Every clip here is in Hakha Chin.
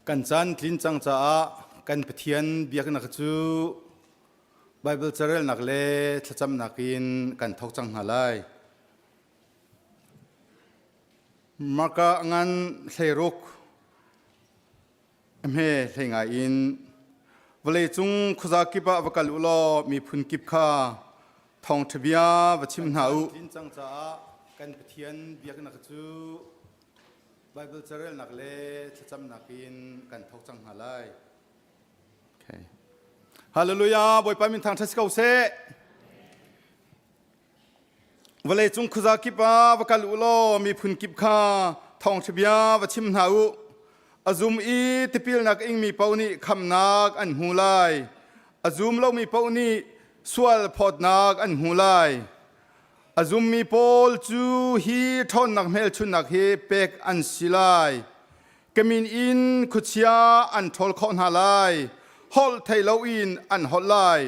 Kan caan tlin cang caah kan Pathian biaknak cu Baibal carelnak le thlacamnak in kan thawk cang hna lai. Marka ngan 16 a hme hlei ngai in vawleicung khuaza kip ah va kal u law miphun kip kha thawngṭha bia va chim hna u. Tlin cang caah kan Pathian biaknak cu Baibal carelnak le thlacamnak in kan thawk cang hna lai. Okay. Hallelujah! Bawipa min thangṭhat si ko seh. Vawleicung khuaza kip ah va kal u law miphun kip kha thawngṭha bia va chim hna u. A zum i tipilnak ingmi paoh nih khamnak an hmu lai. A zum lomi paoh nih sual phawtnak an hmu lai. A zummi pawl cu hi ṭhawnnak hmelchunhnak hi pek an si lai. Ka min in khuachia an ṭhawl khawh hna lai, holh thei loin an holh lai.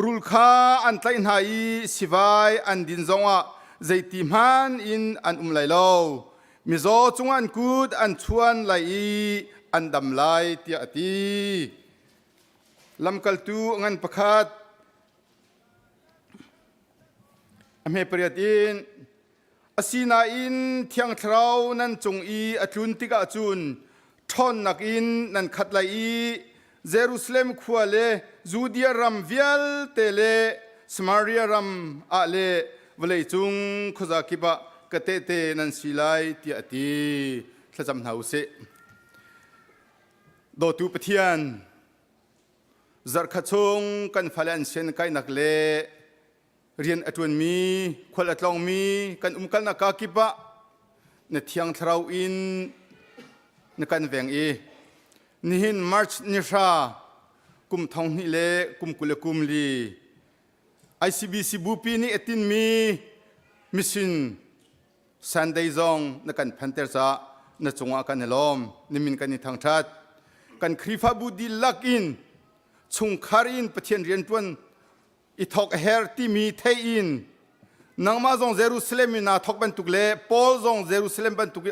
Rul kha an tlaih hna i sivai an din zongah zeiti hmanh in an um lai lo. Mizaw cungah an kut an chuan lai i an dam lai, tiah a ti. Lamkaltu ngan pakhat a hme pariat in Asinain Thiang Thlarau nan cung i a tlun tikah cun ṭhawnnak in nan khat lai i Jerusalem khua le Judea ram vialte le Samaria ram ah le vawleicung khuaza kip ah ka tehte nan si lai tiah a ti. Thlacam hna u sih. Dawtu Pathian, zarhkhat chung kan fale an sian kainak le rian a ṭuanmi, khual a tlawngmi kan umkalnak kaa kip ah na thiang thlarau in na kan veng i nihin March ni hra kum 2000 le kum 24 ICBC bupi nih a tinmi mission Sunday zong na kan phanter caah na cungah kan i lawm nimin kan i thangṭhat kan Khrihfabu dihlak in chungkhar in Pathian rianṭuan i thawk a her timi thei in nangmah zong Jerusalem in aa thawk bantuk le Paul zong Jerusalem bantuk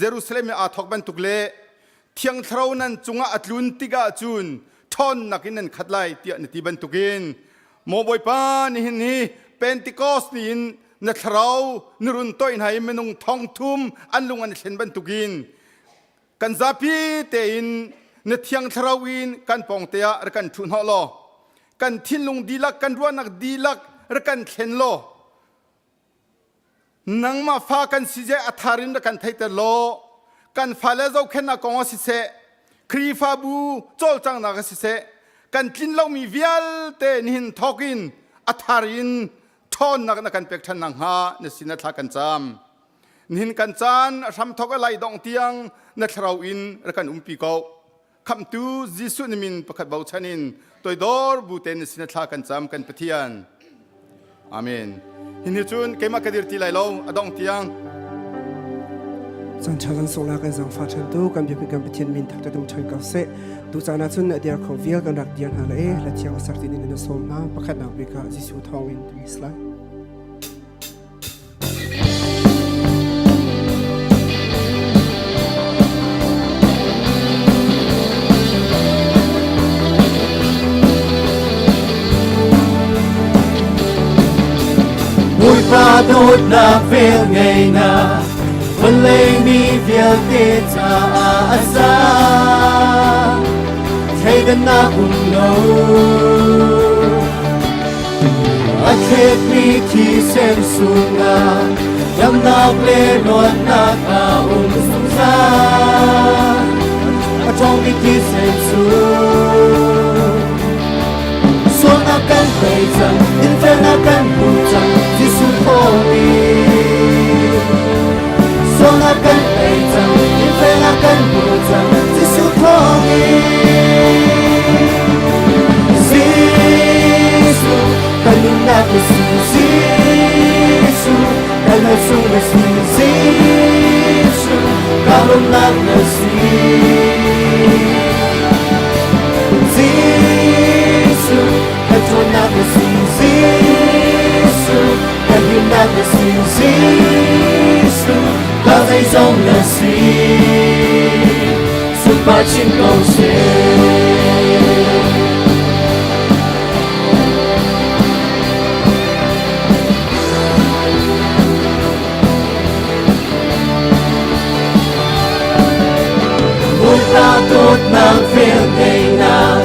Jerusalem in aa thawk bantuk le Thiang Thlarau nan cungah a tlun tikah cun ṭhawnnak in nan khat lai tiah na ti bantukin maw Bawipa nihin hi Pentecost ni in na thlarau na run toih hna i minung thong thum an lung an i thlen bantukin kan zapi tein na thiang thlarau in kan pawng te ah rak kan ṭhu hnawh law kan thinlung dihlak kan ruahnak dihlak rak kan thlen law nangmah fa kan si je a thar in rak kan theiter law kan fale zohkhenhnak kong ah siseh Khrihfabu cawlcanghnak ah siseh kan tlin lomi vialte nihin thawk in a thar in ṭhawnnak na kan pek ṭhan nakhnga na sin ah thla kan cam. Nihin kan caan a hramthok a lai dongh tiang na thlarau in rak kan umpi ko. Khamhtu Jesuh na min pakhat bochan in toidor bu tein na sin thla kan cam kan Pathian. Amen. Hi cun keimah ka dir ti lai lo a dong tiang. Caan ṭha kan sungla kan zangfa ṭhan tu kan biakinn kan Pathian min thak tum ṭhan ko seh. Tu caan ah cun dir kho vial kan rak dir hna le la thiang sartin in na sawm hna pakhatnak bik ah Jesuh thawng in tu islai. Bawipa dawtnak velngeihnak vawlei mi vialte caah a sa thleidannak um lo A thletmi thisen sungah damnak le luatnak a um zungzal. A ṭhawngmi thisen sung. Sualnak kan tei cang, dinfelnak kan hmu cang, Jesuh thawngin. Sualnak kan tei cang, dinfelnak kan hmu cang, Jesuh thawngin. Jesuh, kan nunnak na si, Jesuh, kan hmaisung na si, Jesuh, ka lawmnak na si. Jesuh, kan ṭhawnnak na si, Jesuh, kan himnak na si, Jesuh, ka zeizong na si. Sunparnak. sunpar chin ko seh. Bawipa dawtnak velngeihnak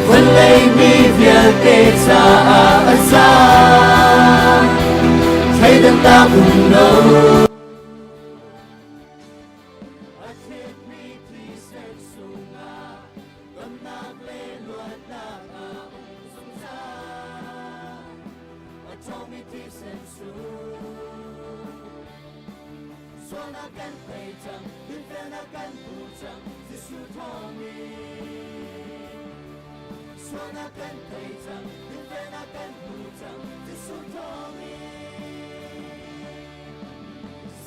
vawlei mi vialte caah a za. Thleidannak um lo. A thletmi thisen sungah damnak le luatnak a um zungzal. A ṭhawngmi thisen sung. Sualnak kan tei cang, dinfelnak kan hmu cang, Jesuh thawngin. Sualnak kan tei cang, dinfelnak kan hmu cang, Jesuh thawngin.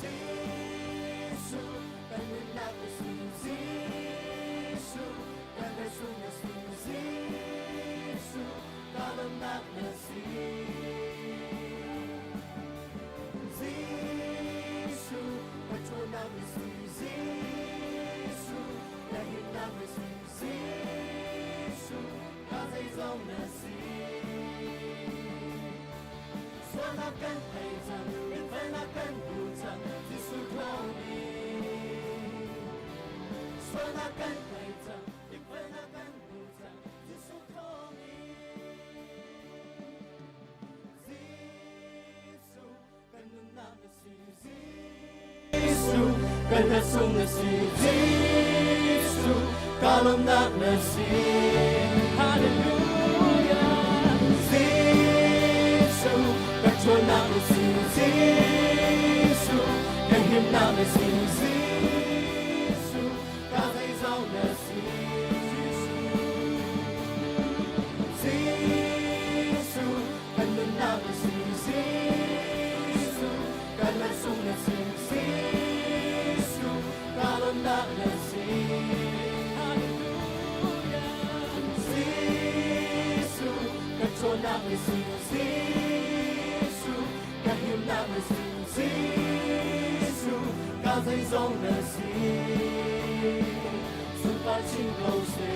Jesuh, kan nunnak na si, Jesuh, kan resung na si, Jesuh, ka lawmnak na si. Jesuh, paṭhawnnak na si, Jesuh, na himnak na si, Jesuh, ka zeizong na si. Sualnak kan thei cang, dinfelnak kan hmu cang, Jesuh thawngin. Sualnak kan thei cang, dinfelnak kan hmu cang, Jesuh thawngin. Jesuh, kan nunnak na si, Jesuh, kan hlasung na si, Jesuh, ka lawmnak na si. Hallelujah. Jesuh, kan ṭhawnnak na si, Jesuh, kan himnak na si, Jesuh, ka zeizong na si. Jesuh, kan nunnak na si, Jesuh, kan lansung na si, Jesuh, ka lawmnak na si. Hallelujah. Jesuh, ka ṭhawnnak na si, Jesuh, ka himnak na si, Jesuh, ka zeizong na si. Sunpar chin ko seh.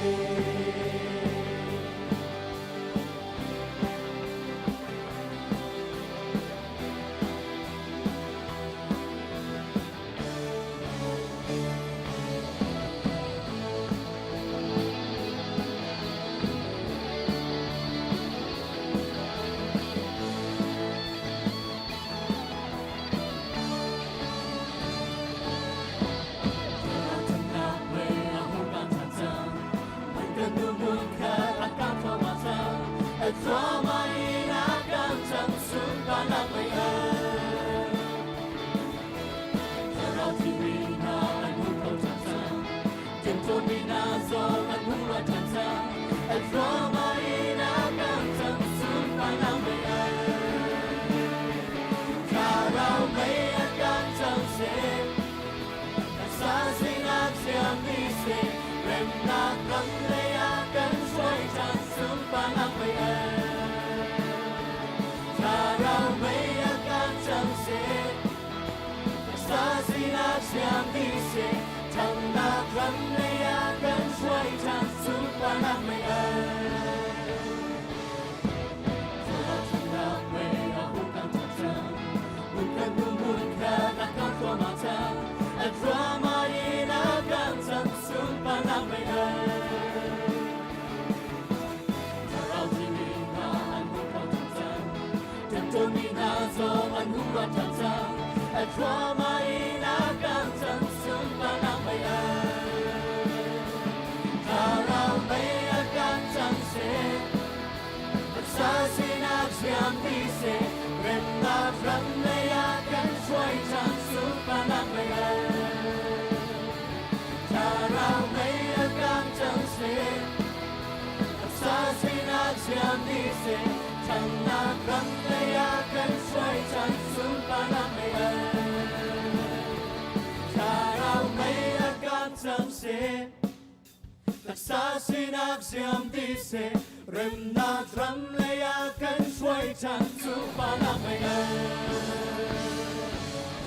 Taksa sinak siam ti seh remnak ram lei ah kan hruai cang cu panak mei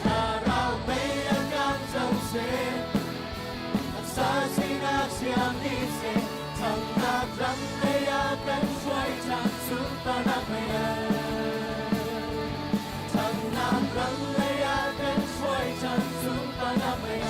Thlarau mei a kan cang seh taksa sinak siam. lang ni seh Thangnak ram lei ah kan hruai cang sunparnak mei Thangnak ram lei ah kan hruai cang sunparnak mei.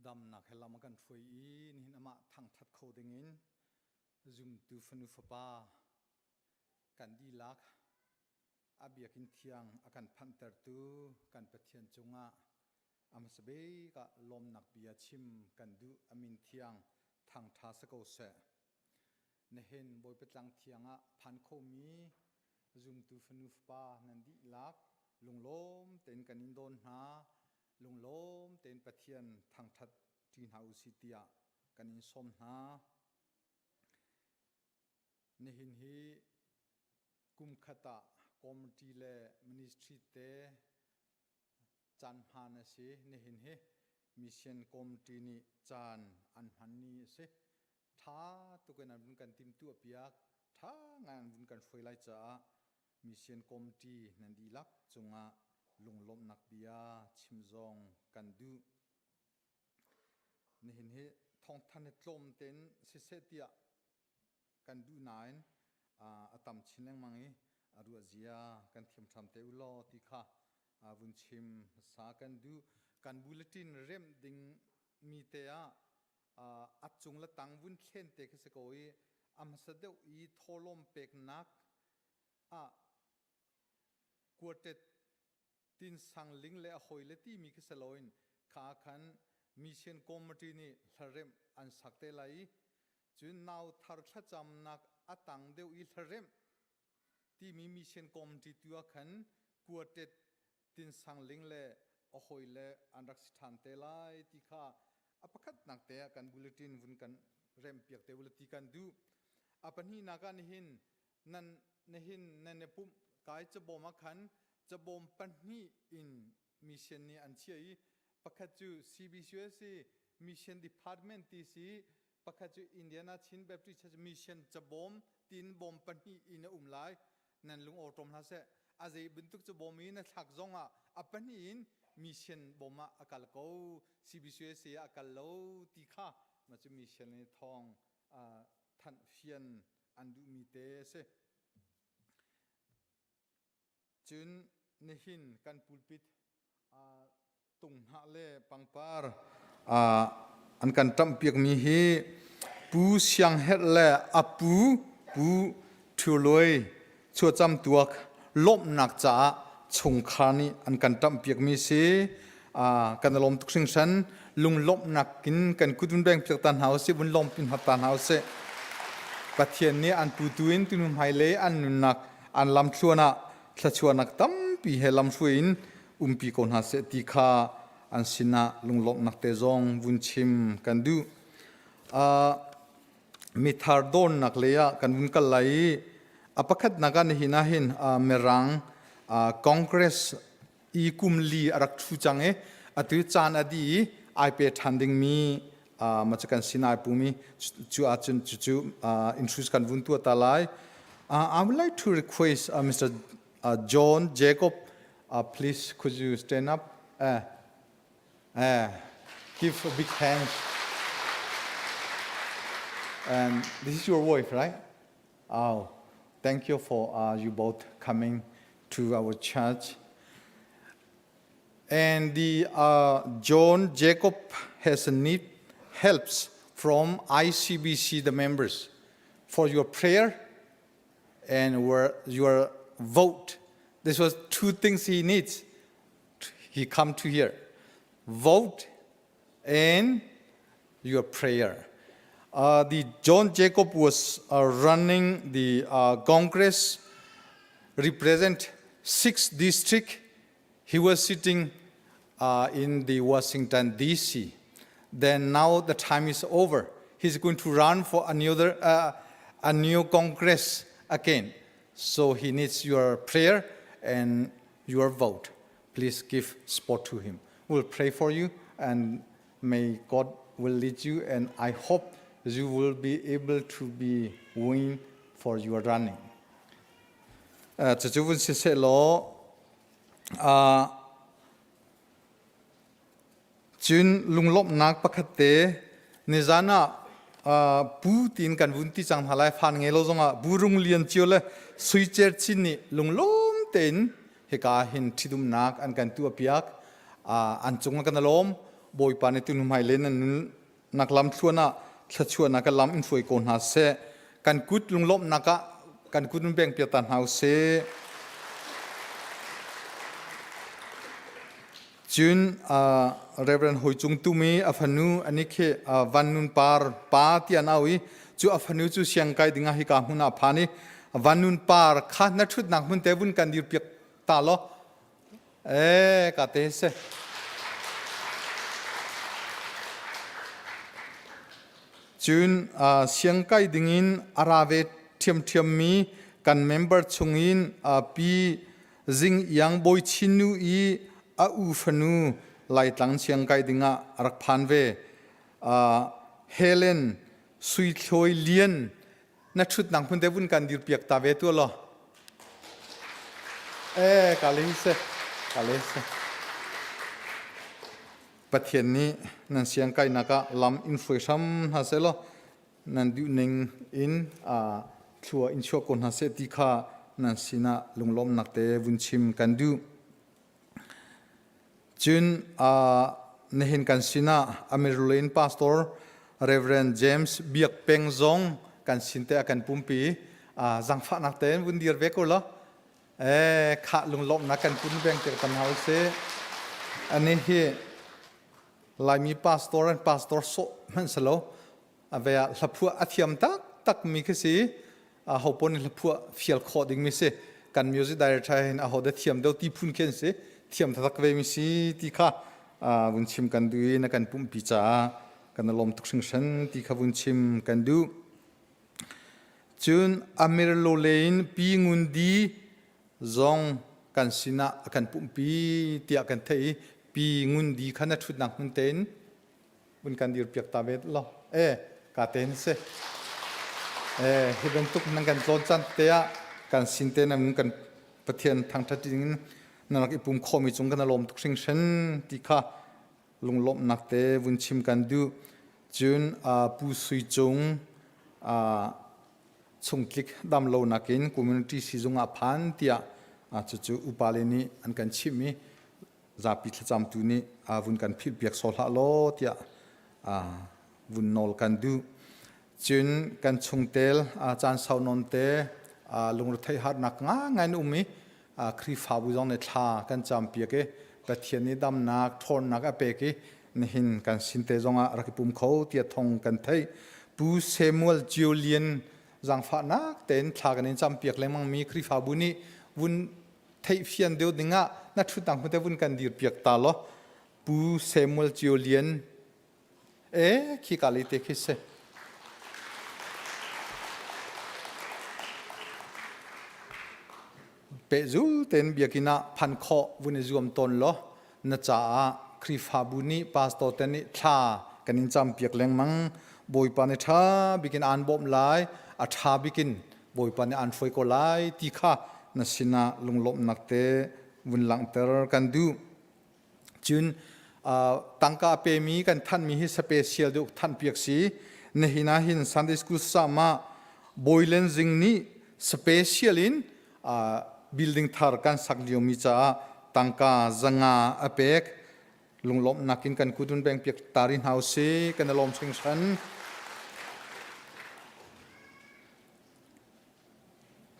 Damnak he lam a kan hruai i nihin amah thangthat kho dingin zumtu fanu fapa kan dihlak a biakinn thiang a kan phanhtertu kan Pathian cungah a hmasa bik ah lawmnak bia chim kan duh. A min thiang thangtha si ko seh. Nihin Bawipa tlang thiang ah phan khomi zumtu fanu fapa nan dihlak lunglawm tein kan in dawn hna. Lunglawm tein Pathian thangthat ṭi hna usih tiah kan in sawm hna. Nihin hi kum khat ah committee le ministry te caan hmaan a si. Nihin hi mission committee nih caan an hman ni a si. Ṭha tuk in an vun kan timhtuah piak, ṭha ngai an vun kan hruai lai caah mission committee nan dihlak cungah lunglawmhnak bia chim zong kan duh. Nihin hi thawngthan hi tlawm tein siseh tiah kan duh nain a tam chin lengmang i a ruah zia kan thiam hram te u law ti kha vun chim hmasa kan duh. Kan bulletin remh ding mi te ah a cung le tang vun thlen te khi si ko i a hmasa deuh i thawhlawm peknak ah quartet Tin Sang Ling le a hawile timi khi si loin kha khan mission committee nih hlaremh an sak te lai i cun nau thar thlacamnak a tang deuh i hlaremh timi mission committee tu ah khan quartet Tin Sang Ling le a hawile an rak si ṭhan te lai ti kha a pakhatnak te ah kan bulletin vun kan remhpiak te ula ti kan duh. A pahnihnak ah nihin nan nihin nan i pumh kai cabawm ah khan cabawm pahnih in mission nih an chiah i pakhat cu CBCUSA mission department ti si pakhat cu Indiana Chin Baptist Church mission cabawm tin bawm pahnih in a um lai nan lung awṭawm hlah seh a zei bantuk cabawm i na thlak zong ah a pahnih in mission bawm ah a kal ko CBCUSA ah a kal lo ti kha ma cu mission nih thawng thanh fian an duhmi te a si. Cun nihin kan pulpit tunghnah le pangpar an kan ṭamhpiakmi hi Pu Siang Herh le a pu Pu Ṭhio Luai chuacam tuak lawmhnak caah chungkhar nih an kan ṭamhpiakmi si. Kan i lawm tuk hringhran. Lunglawmhnak in kan kut vun beng piak ta hna usih, vun lawmpi hna ta hna usih. Pathian nih an putu in tunu hmailei an nunnak an lamthluan ah thluachuahnak tampi he lamhruai in umpi ko hna seh ti kha an sinah lunglawmhnak te zong vun chim kan duh. Mithar dawnnak lei ah kan vun kal lai i a pakhatnak ah nihin ah hin Mirang Congress i kum li a rak ṭhu cang i atu caan a dih i ai pe ṭhan dingmi ma cu kan sin ai pumi cu ahcun cucu introduce kan vun tuah ta lai. I would like to request Mr. John Jacob, please could you stand up? Give a big hand. And this is your wife, right? Oh, thank you for you both coming to our church. And the John Jacob has a need helps from ICBC the members for your prayer and your vote. This was two things he needs. He come to here. Vote and your prayer. The John Jacob was running the Congress, represent sixth district. He was sitting in the Washington D.C. Then now the time is over. He's going to run for another a new Congress again. So he needs your prayer and your vote. Please give support to him. We'll pray for you and may God will lead you and I hope you will be able to be win for your running. Cucu vun si seh law cun lunglawmhnak pakhat te nizan ah pu tiin kan vun ti cang hna lai fan ngei lo zongah burung lian cio le sui cer chin nih lunglawm tein hika hin ṭhitumnak an kan tuahpiak an cung ah kan i lawm. Bawipa nih tu hmai le nan nun nak lam thluan ah thluachuahnak ka lam in hruai ko hna seh. Kan kut lunglawmhnak ah kan kut in beng piak ta hna usih. Cun Reverend Hoi Cung Tum i a fanu ani khi Van Nun Par pa ti an au i cu a fanu cu siangkai dingah hika hmun ah phan i Van Nun Par kha na ṭhutnak hmun te vun kan dir piak ta law ee ka te se Cun siangkai dingin a ra ve ṭhiamṭhiam mi kan member chungin Pi Zing Iang Bawi Chin nu i a u fanu Laitlang siangkai dingah a rak phan ve. Helen Sui Thloi Lian na ṭhutnak hmun te vun kan dir piak ta ve tu law. Eh, ka le se, ka le se. Pathian nih nan siangkainak ah lam in hruai hram hna seh law nan duhning in thlua in chuah ko hna seh ti kha nan sinah lunglawmhnak te vun chim kan duh. Cun nihin kan sinah Amirulin Pastor Reverend James Biak Peng zong kan sin te a kan pumpi. Zangfahnak tein vun dir ve ko law. Eh, khah lunglawmhnak kan pun veng tir tam hau si. Ani hi Laimi pastor an pastor sawh hmanh si lo. A ve ah hlaphuah a thiam taktak mi khi si. A ho pon hlaphuah fial khawh ding mi si. Kan music director hin a ho da thiam deuh ti phun khin si. Thiam taktak ve mi si ti kha vun chim kan duh i na kan pumpi caah kan lawm tuk hringhran ti kha vun chim kan duh. Cun Amirlo in Pi Ngun Di zong kan sinah a kan pumhpi tiah kan theih i Pi Ngun Di kha na ṭhutnak hmun tein vun kan dirpiak ta ve law. Eh, ka tein si. Eh, hi bantuk nan kan tlawn caan te ah kan sin te nan kan Pathian thangṭhat ding in nan rak i pum khawhmi cung kan i lawm tuk hringhran ti kha lunglawmhnak te vun chim kan duh. Cun Pu Sui Cung chungtlik damlonak in community sizung ah phan tiah cucu upale nih an kan chimh i zapi thlacamtu nih vun kan philhpiak sawh hlah law tiah vun nawl kan duh. Cun kan chungtel caan sau nawn te lungretheih harnak ngangai in um i Khrihfabu zong nih thla kan campiak i Pathian nih damnak ṭhawnnak a pek i nihin kan sin te zongah rak i pum kho tiah thong kan theih. Pu Samuel Julian zaangfahnak tein thla kan in campiak lengmang mi Khrihfabu nih vun theihfian deuh dingah na ṭhutnak hmute vun kan dirpiak ta law Pu Samuel Julian E khi ka lei te khi si. Pehzul tein biakinn ah phan khawh vun i zuam tawn law na caah Khrihfabu nih pastor te nih thla kan in campiak lengmang. Bawipa nih ṭha bikin aan bawmh lai, a ṭha bikin Bawipa nih aan hruai ko lai ti kha na sinah lunglawmhnak te vun langhter kan duh. Cun tangka a pemi kan thanmi hi special deuh thanpiak si. Nihin ah hin Sunday School sama Boylen Zing nih special in building thar kan sak liomi caah tangka zanga a pek. Lunglawmhnak in kan kutun beng piak tari hna usih. Kan i lawm hringhran.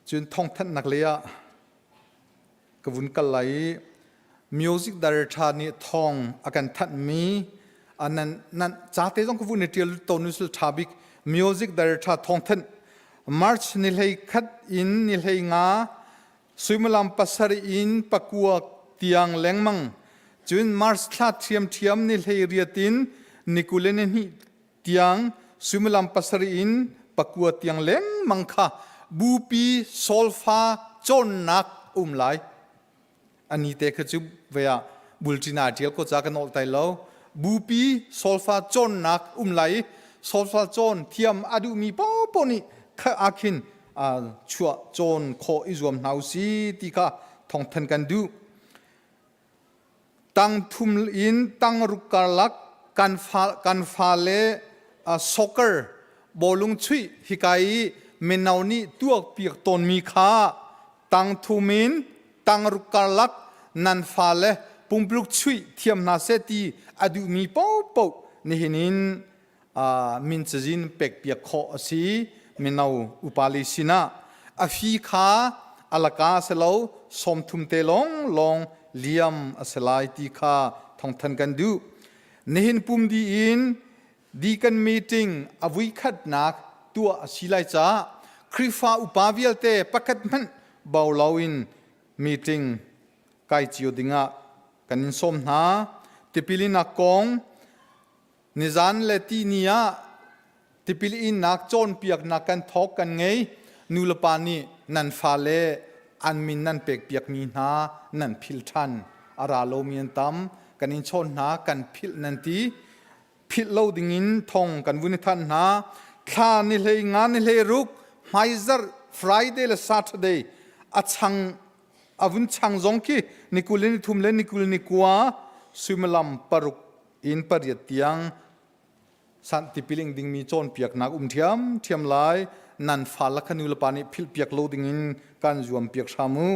Cun thawngthanhnak lei ah ka vun kal lai i music director nih thawng a kan thanhmi nan nan ca te zong ka vun i ṭial tawn usul ṭha bik music director thawng thanh March ni hlei khat in ni hlei nga suimilam pasarih in pakua tiang lengmang cun March thla ṭhiamṭhiam ni hlei riat in ni kul le ni hnih tiang suimilam pasarih in pakua tiang lengmang kha bupi solfa cawnnak um lai ani te kha cu ve ah bulṭina ṭial ko ca kan ol tai lo bupi solfa cawnnak um lai i solfa cawn thiam a duhmi paohpaoh nih kha ah khin chuah cawn khawh i zuam hna u si ti kha thawngthan kan duh Tangthum in tangruk karlak kan fa kan fale soccer bawlung chuih hika i mino nih tuakpiak tawnmi kha tangthum in tangruk karlak nan fale Pumpuluk chuih thiam hna seh ti a duhmi paohpaoh nihin in min cazin pekpiak khawh a si. Mino upali sinah a fi kha a laka a si lo, 30 te lawnglawng liam a si lai ti kha thawngthan kan duh. Nihin pum dih in deacon meeting a vuikhatnak tuah a si lai caah Khrihfa upa vialte pakhat hmanh bau loin meeting kai cio dingah kan in sawm hna. Tipil innak kong nizan le tihni ah tipil innak cawnpiaknak kan thawk kan ngei. Nulepa nih nan fale an min nan pekpiakmi hna nan philh ṭhan. A ra lomi an tam. Kan in chawn hna, kan philh nan ti. Philh lo dingin thong kan vun i thanh hna. Thla ni hlei nga ni hlei ruk hmaizarh Friday le Saturday a chang a vun chang zong khi ni 23 le ni 29 suimilam 6 in 8 tiang san tipiling dingmi cawnpiaknak um ṭhiamṭhiam lai. Nan fale kha nu le pa nih philhpiak lo dingin kan zuampiak hram u.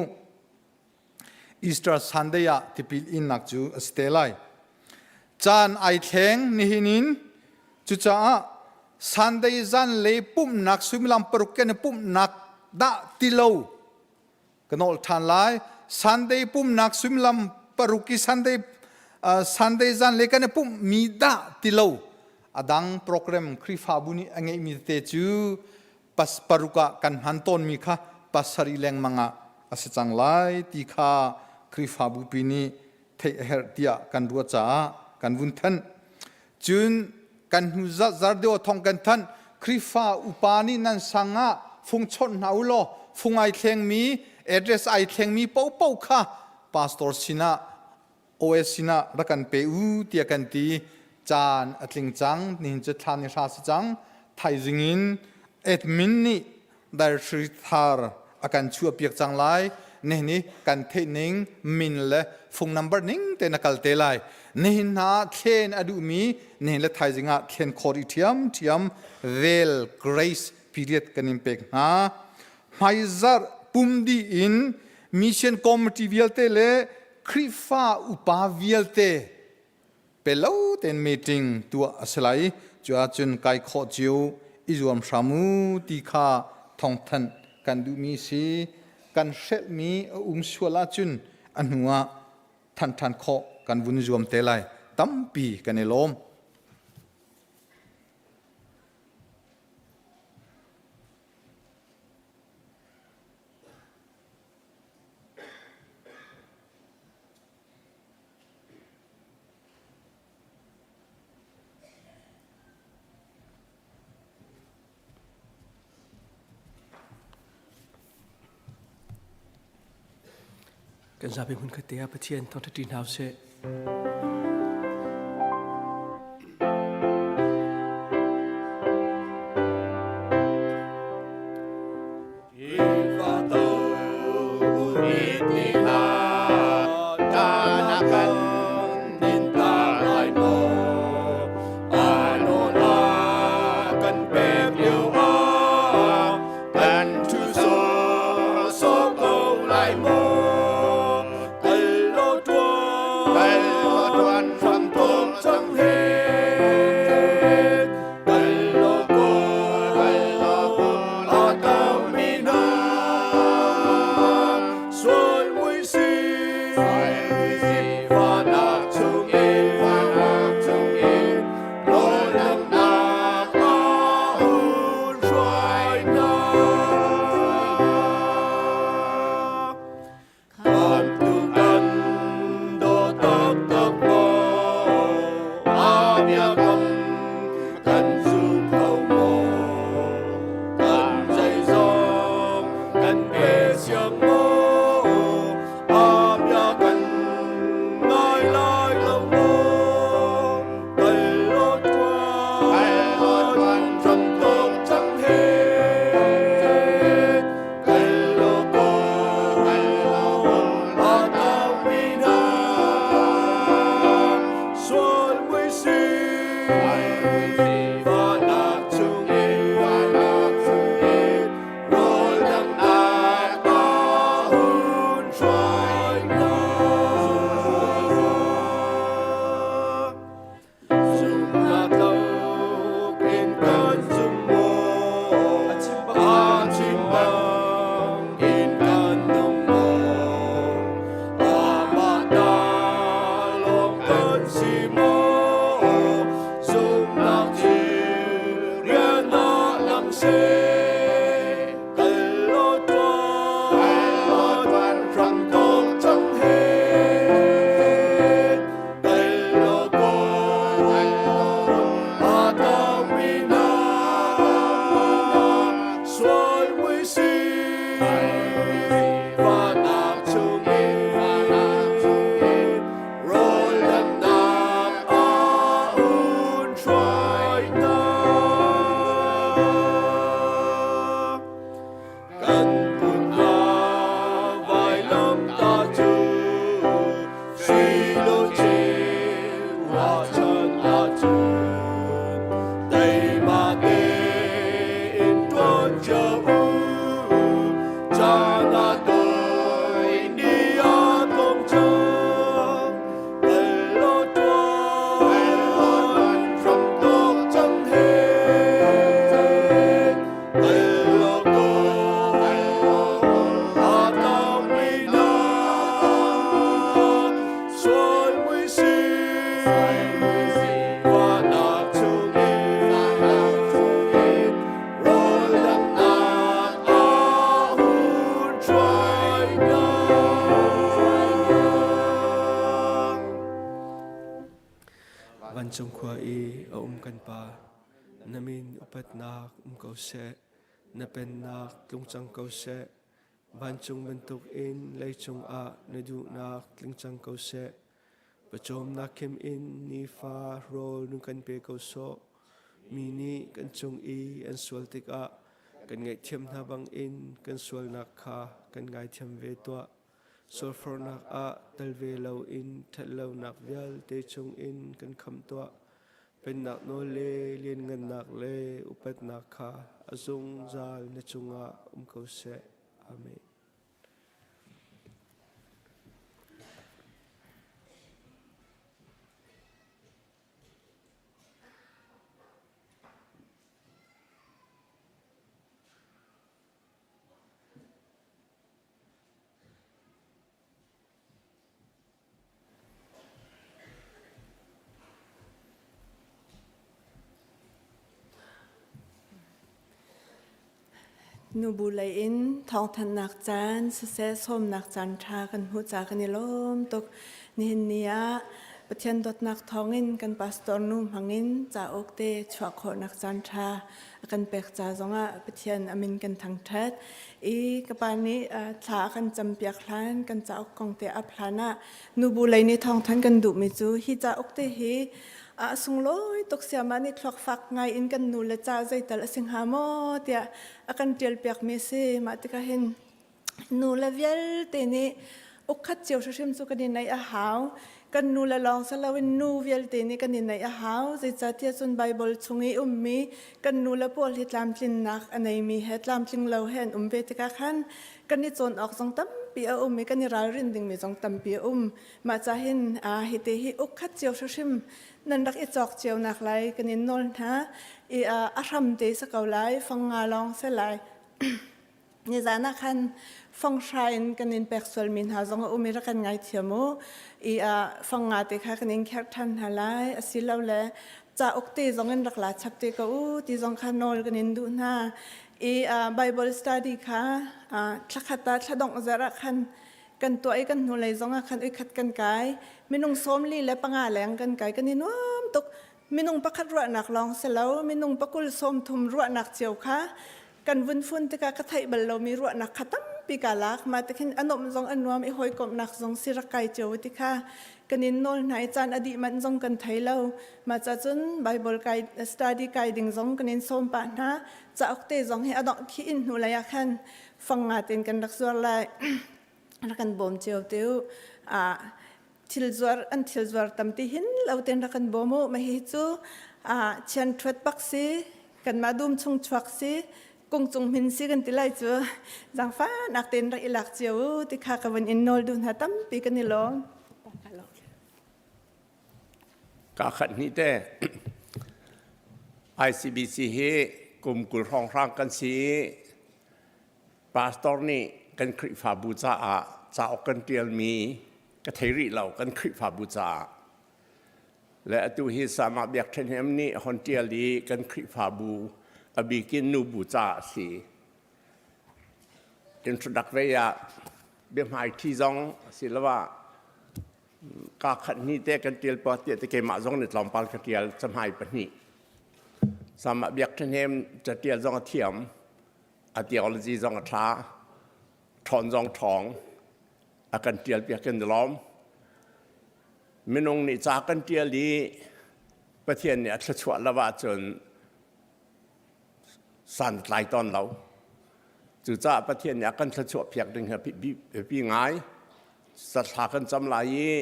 Easter Sunday ah tipil innak cu a si te lai. Caan ai thleng nihin in. Cucaah Sunday zan le pumhnak suimilam 6 ken pumhnak dah ti lo ka nawl ṭhan lai. Sunday pumhnak suimilam 6 i Sunday zan le kan i pumhmi dah ti lo a dang program Khrihfabu nih a ngeihmi tete cu pas 6 ah kan hman tawnmi kha 7 lengmang ah a si cang lai ti kha Khrihfabu pi nih theih a herh tiah kan ruah caah kan vun thanh. Cun kan hnu zar deuh thong kan thanh. Khrihfa upa nih nan sang ah fung chawnh hna u law fung ai thlengmi address ai thlengmi paohpaoh kha pastor sinah OS sinah rak kan pe u tiah kan ti. Caan a tling cang. Nihin cu thla ni hra si cang. Thaizing in admin nih directory thar a kan chuahpiak cang lai. Nihin i kan theih ning min le phone number ning tein a kal te lai. Nihin hna thlen a duhmi nihin le thaizing ah thlen khawh rih ṭhiamṭhiam. Vel grace period kan in pek hna. Hmaizarh pum dih in mission committee vialte le Khrihfa upa vialte pe lo tein meeting tuah a si lai. Cu ahcun kai khawh cio i zuam hram u ti kha thawngthanh kan duhmi si. Kan hrelhmi a um sual ahcun a hnu ah thanh ṭhan khawh kan vun zuam te lai. Tampi kan i lawm. Kan zapi hmun khat te ah Pathian thangṭhat ṭi hna usih. Sui luchin ruahchan ahcun teima tein ṭuan cio u. Caan a tawi, ni a tlawm cang. Kal law ṭuan, hram tuk cang he. Kal law kawl, a tangmi nak. Sual mui si, fahnak chungin, rawl damnak a hun hruai hna. Vancung khua i a um kan Pa, na min upatnak um ko seh, na pennak tlung cang ko seh. Vancung bantukin leicung ah na duhnak tling cang ko seh. Pawcawmnak khim in nifa rawl nun kan pe ko sawh. Mi nih kan cung i an sual tikah kan ngaihthiam hna bangin kan sualnak kha kan ngaithiam ve tuah. Sualforhnak ah tel ve loin ṭhatlonak vialte chungin kan khamh tuah. Pennak nawl le lianngannak le upatnak kha a zungzal na cungah um ko seh. Amen. Nubu lei in thawngthanhnak caan siseh sawmnak caan ṭha kan hmuh ca kan i lawm tuk. Nihin ni ah Pathian dawtnak thawngin kan pastor nu hmangin cauk te chuah khawhnak caan ṭha a kan pek ca zongah Pathian a min kan thangṭhat. I ka pa nih thla a kan campiak hlan kan cauk kong te ap hlan ah nubu lei nih thawngthanh kan duhmi cu hi cauk te hi a sunglawi tuk siama nih thluak fak ngai in kan nu le ca zeital a si hnga maw tiah a kan ṭial piakmi a si. Mah tikah hin nu le vialte nih ukkhat cio hrimhrim cu kan i neih a hau. Kan nu le lawng si loin nu vialte nih kan i neih a hau. Zeicahtiah cun Baibal chung i ummi kan nu le pawl hi tlamtlinnak a neimi he tlamtling lo he an um ve tikah khan kan i cawn awk zong tampi a um i kan i ralrin dingmi zong tampi a um. Mah ca hin hi te hi ukkhat cio hrimhrim nan rak i cawk cio nak lai kan in nawl hna i a hram te sa ko lai fang nga lawng se lai nizan ah khan fanghra in kan in pek sualmi hna zong a um i rak kan ngaithiam u i fang nga te kha kan in kherh ṭhan hna lai asilole cauk te zong in rak la chap te ko u ti zong kha nawl kan in duh hna i Bible study kha thlakhat ah thladongh zarh ah khan kan tuah i kan hnulei zong ah khan uikhat kan kai minung 45 leng kan kai kan i nuam tuk minung pakhat ruahnak lawng si lo minung pakul 30 ruahnak cio kha kan vun fun tikah ka theih bal lomi ruahnak kha tampi ka lak ma tikhin a nuamh zong a nuam i hawikomhnak zong si rak kai cio ti kha kan in nawl hna i caan a dih manh zong kan thei lo ma ca cun Bible kai study kai ding zong kan in sawm pah hna cauk te zong hi a dongh khi in hnu lei ah khan fang nga ten kan rak zuar lai rak kan bawm cio tiu a thil zuar an thil zuar tam ti hin lo ten rak kan bawm u ma hi cu a chian thuat bak si kanmah dum chung chuak si kung cung min si kan ti lai cu zangfa nak ten rak i lak cio u ti kha ka van in nawl duh hna tampi kan i lawm Ka khat hnih te ICBC hi kum 20 hrawnghrang kan si i pastor nih kan Khrihfabu caah cauk kan ṭialmi ka thei rih lo kan Khrihfabu caah. Le atu hi Sama Biak Ṭhahnem nih hon ṭial i kan Khrihfabu a bikin nubu caah a si. Introductory ah biahmaiṭhi zong asiloah kaa khat hnih te kan ṭial pa tiah te keimah zong nih tlawmpal ka ṭial cahmai pahnih. Sama Biak Ṭhahnem caṭial zong a thiam. A theology zong a ṭha. Ṭhawn zong ṭhawng. A kan ṭial piak kan i lawm. Minung nih ca kan ṭial i Pathian nih a thluachuah lo ahcun san tlai tawn lo. Cucaah Pathian nih a kan thluachuah piak ding hi biapi ngai. Sathla kan cam lai i.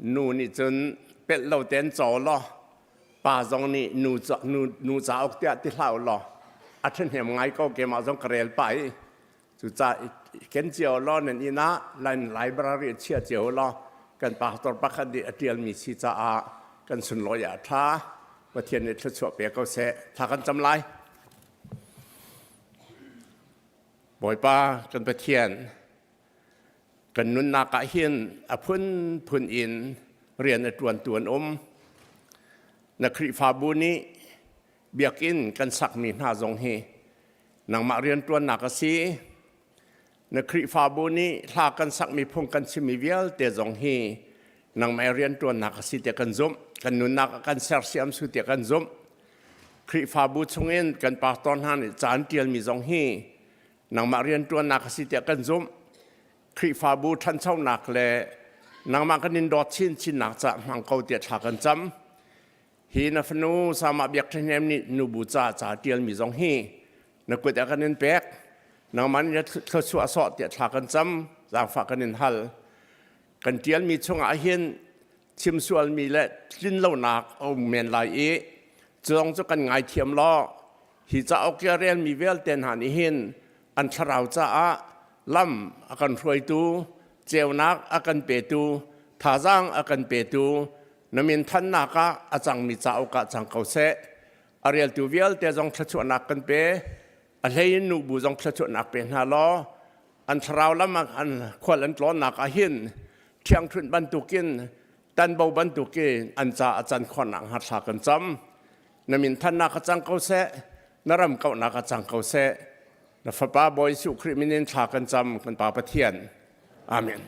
Nu nih cun pelh lo tein caw law pa zong nih nu nu nu cauk tiah ti hlah u law a ṭhahnem ngai ko keimah zong ka rel pah i cucaah ken cio law nan inn ah lan library chia cio law kan pastor pakhat nih a ṭialmi si caah kan sunlawi ah a ṭha. Pathian nih thluachuah pe ko seh. Thla kan cam lai. Bawipa kan Pathian, kan nunnak ah hin a phunphun in rian a ṭuantu an um. Na Khrihfabu nih biakinn kan sakmi hna zong hi nangmah rianṭuannak a si. Na Khrihfabu nih hla kan sakmi phung kan chimmi vialte zong hi nangmah rianṭuannak a si tiah kan zumh. Kan nunnak ah kan sersiam su tiah kan zumh. Khrihfabu chungin kan pastor hna nih caan ṭialmi zong hi nangmah rianṭuannak a si tiah kan zumh. Khrihfabu ṭhanchonak le nangmah kan in dawt chinchinnak caah hmang ko tiah thla kan cam. Hi na fanu Sama Biak Ṭhahnem nih nubu ca ca ṭialmi zong hi na kut ah kan in pek. Nangmah nih thluachuah sawh tiah thla kan cam, zaangfah kan in hal. Kan ṭialmi chungah hin chim sualmi le tlinlonak a um men lai i cu zong cu kan ngaithiam law hi cauk i a relmi vialte hna nih hin an thlarau caah lam a kan hruaitu, ceunak a kan petu, thazaang a kan petu, na min thannak ah a cangmi cauk ah cang ko seh. A reltu vialte zong thluachuahnak kan pe. A hlei in nubu zong thluachuahnak pe hna law an thlarau lam ah an khual an tlawnnak ah hin ṭhiangṭhunh bantukin tanbo bantukin an ca a can khawhnak hnga thla kan cam. Na min thannak a cang ko seh, na ram kauhnak a cang ko seh. Na Fapa Bawi Jesuh Khrih min in thla kan cam, kan Pa Pathian. Amen.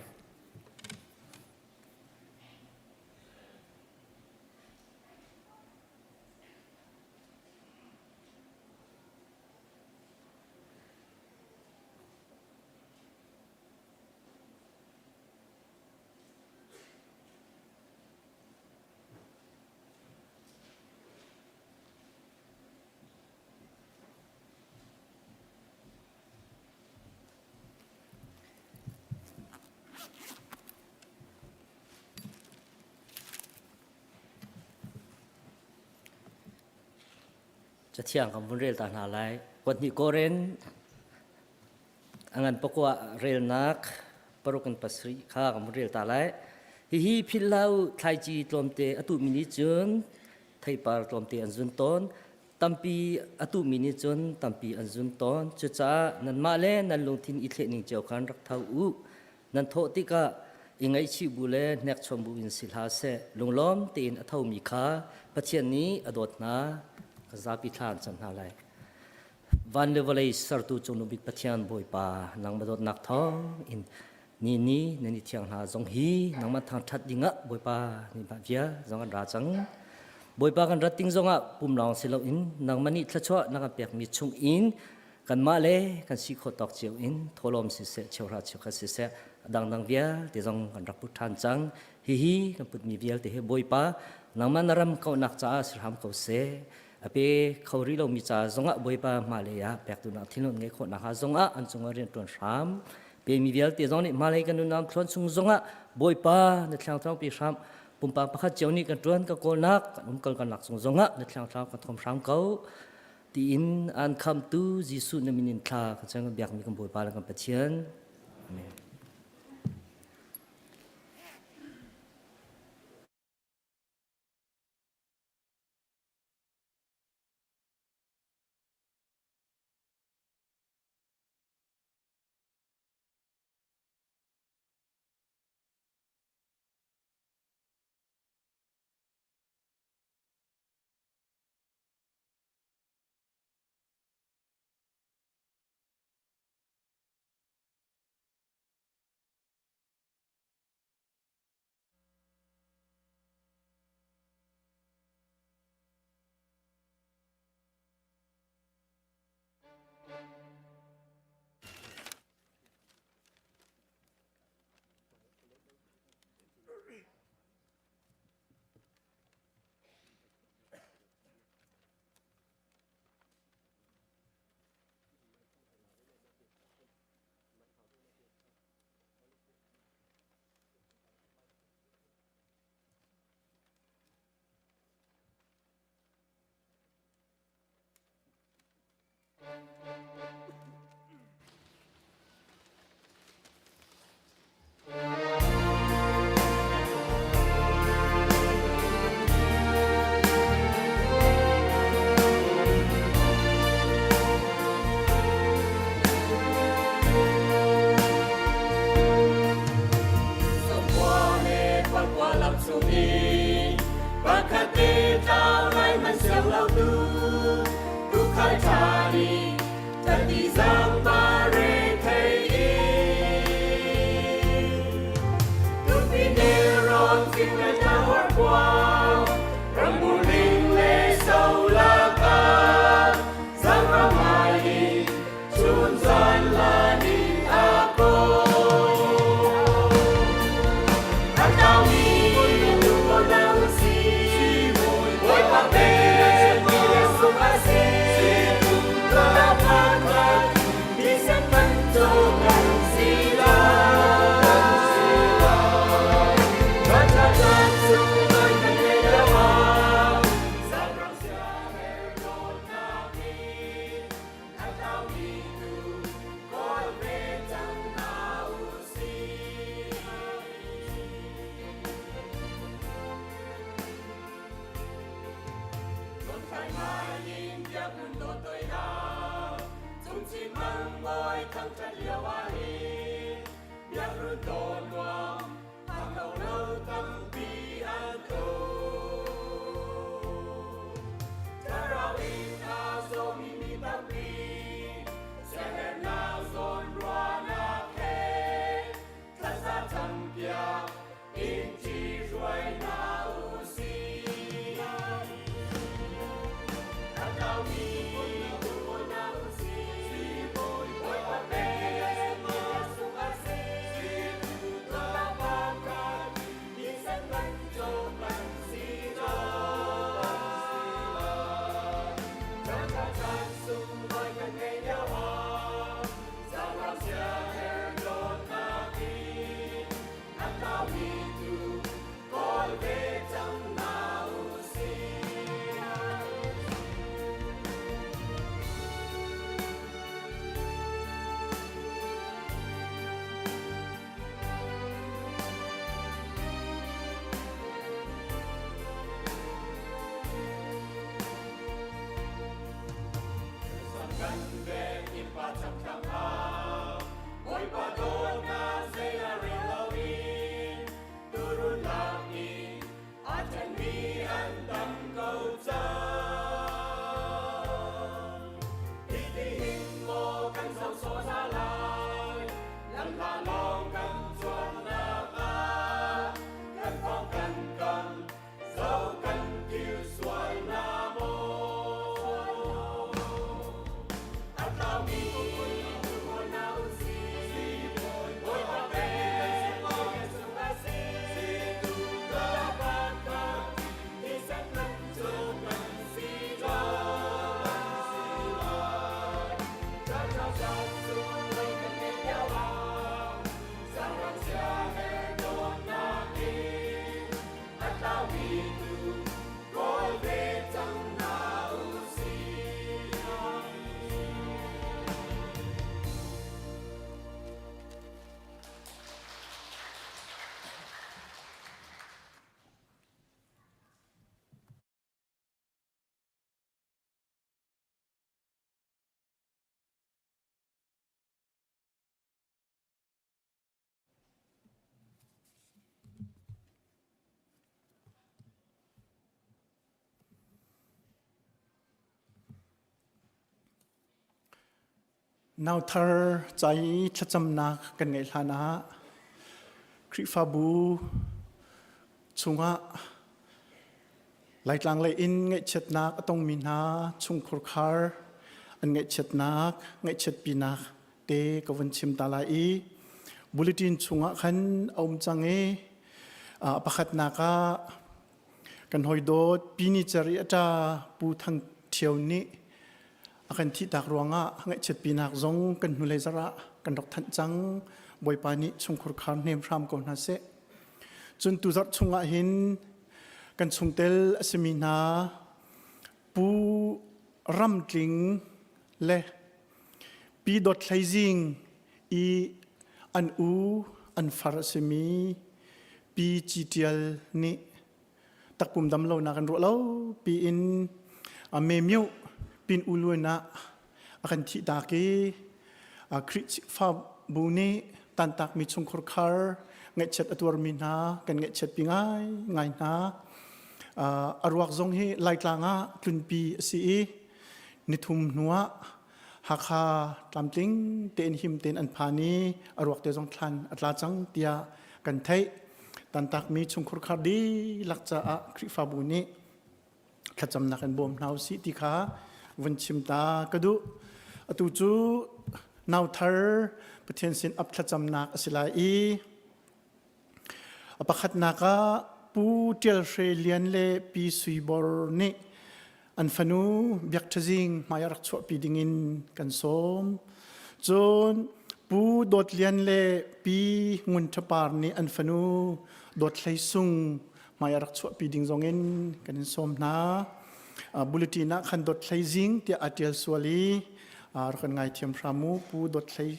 Cathiang kan vun rel ta hna lai. Kuat hnih Korin a ngan pakua relnak paruk in pasarih kha kan vun rel ta lai. Hihi philh hlah u, thlaici tlawmte a tuhmi nih cun theipar tlawmte an zun tawn. Tampi a tuhmi nih cun tampi an zun tawn. Cucaah nanmah le nan lungthin i thleh ning cio khan rak tho u. Nan thawh tikah i ngaihchih bu le hnekchom bu in si hlah seh. Lunglawm tein a thomi kha Pathian nih a dawt hna. Ka zapi thla an cam hna lai. Van le vawlei sertu Cungnung Bik Pathian Bawipa, nangmah dawtnak thawng in ni ni nan i thiang hna zong hi nangmah thangṭhat dingah Bawipa nih mah bia zong an ra cang. Bawipa kan rat ding zongah pum lawng si loin nangmah nih thluachuah na kan pekmi chung in kanmah le kan si khawh tawk cio in thawhlawm siseh cheuhra cheukhat siseh a dangdang vialte zong kan rak put ṭhan cang. Hihi kan putmi vialte hi Bawipa nangmah na ram kauhnak caah si hram ko seh. A pe kho rih lomi ca zongah Bawipa hmailei ah pek duhnak thinlung ngeih khawh nakhnga zongah an cungah rian ṭuan hram. Pemi vialte zong nih hmailei kan nunnak thluan chung zongah Bawipa na thiang pi hram. Pumpak pakhat cio nih kan ṭuan ka kawlnak kan umkal kan lak chung zongah na thiang thlarau kan thawm hram ko tiin an khamtu Jesuh na min in thla kan cang biakmi kan Bawipa le kan Pathian. Amen. Nauthar ca i thlacamnak kan ngeih hlan ah Khrihfabu chungah Laitlang lei in ngaihchiatnak a tongmi hna chungkhur khar an ngaihchiatnak, ngaihchiatpinak te ka vun chim ta lai i bulletin chungah khan a um cang i pakhatnak ah kan hawidawt Pini Cer i a ṭa Pu Thang Ṭhio nih a kan thihtak ruangah ngaihchiatpinak zong kan hnulei zarh ah kan rak thanh cang. Bawipa nih chungkhur khar hnem hram ko hna seh. Cun tuzarh chungah hin kan chungtel a simi hna Pu Ram Tling le. Pi Dawt Hlei Zing i an u an far a simi Pi Ci Ṭial nih takpum dam lonak an ruah lo piin me myo pin u luan ah a kan thih tak i Khrihfabu nih tantakmi chungkhur khar ngaihchiat a tuarmi hna kan ngaihchiat pi ngai ngai hna. A ruak zong hi Laitlang ah tlunpi a si i nithum hnuah Hakha tlamtling tein him tein an phan i a ruak te zong thlan a tla cang tiah kan theih. Tantakmi chungkhur khar dihlak caah Khrihfabu nih thlacamnak in bawm hna usih ti kha vun chim ta ka duh. Atu cu nauthar Pathian sin ap thlacamnak a si lai i A pakhatnak ah Pu Ṭial Hre Lian le Pi Sui Bor nih an fanu Biak Ṭha Zing hmai ah rak chuahpi dingin kan sawm. Cun Pu Dawt Lian le Pi Ngun Ṭha Par nih an fanu Dawt Hlei Sung hmai ah rak chuahpi ding zongin kan in sawm hna. Bulletin ah khan Dawt Hlei Zing tiah aa ṭial sual i rak kan ngaithiam hram u. Pu Dawt Hlei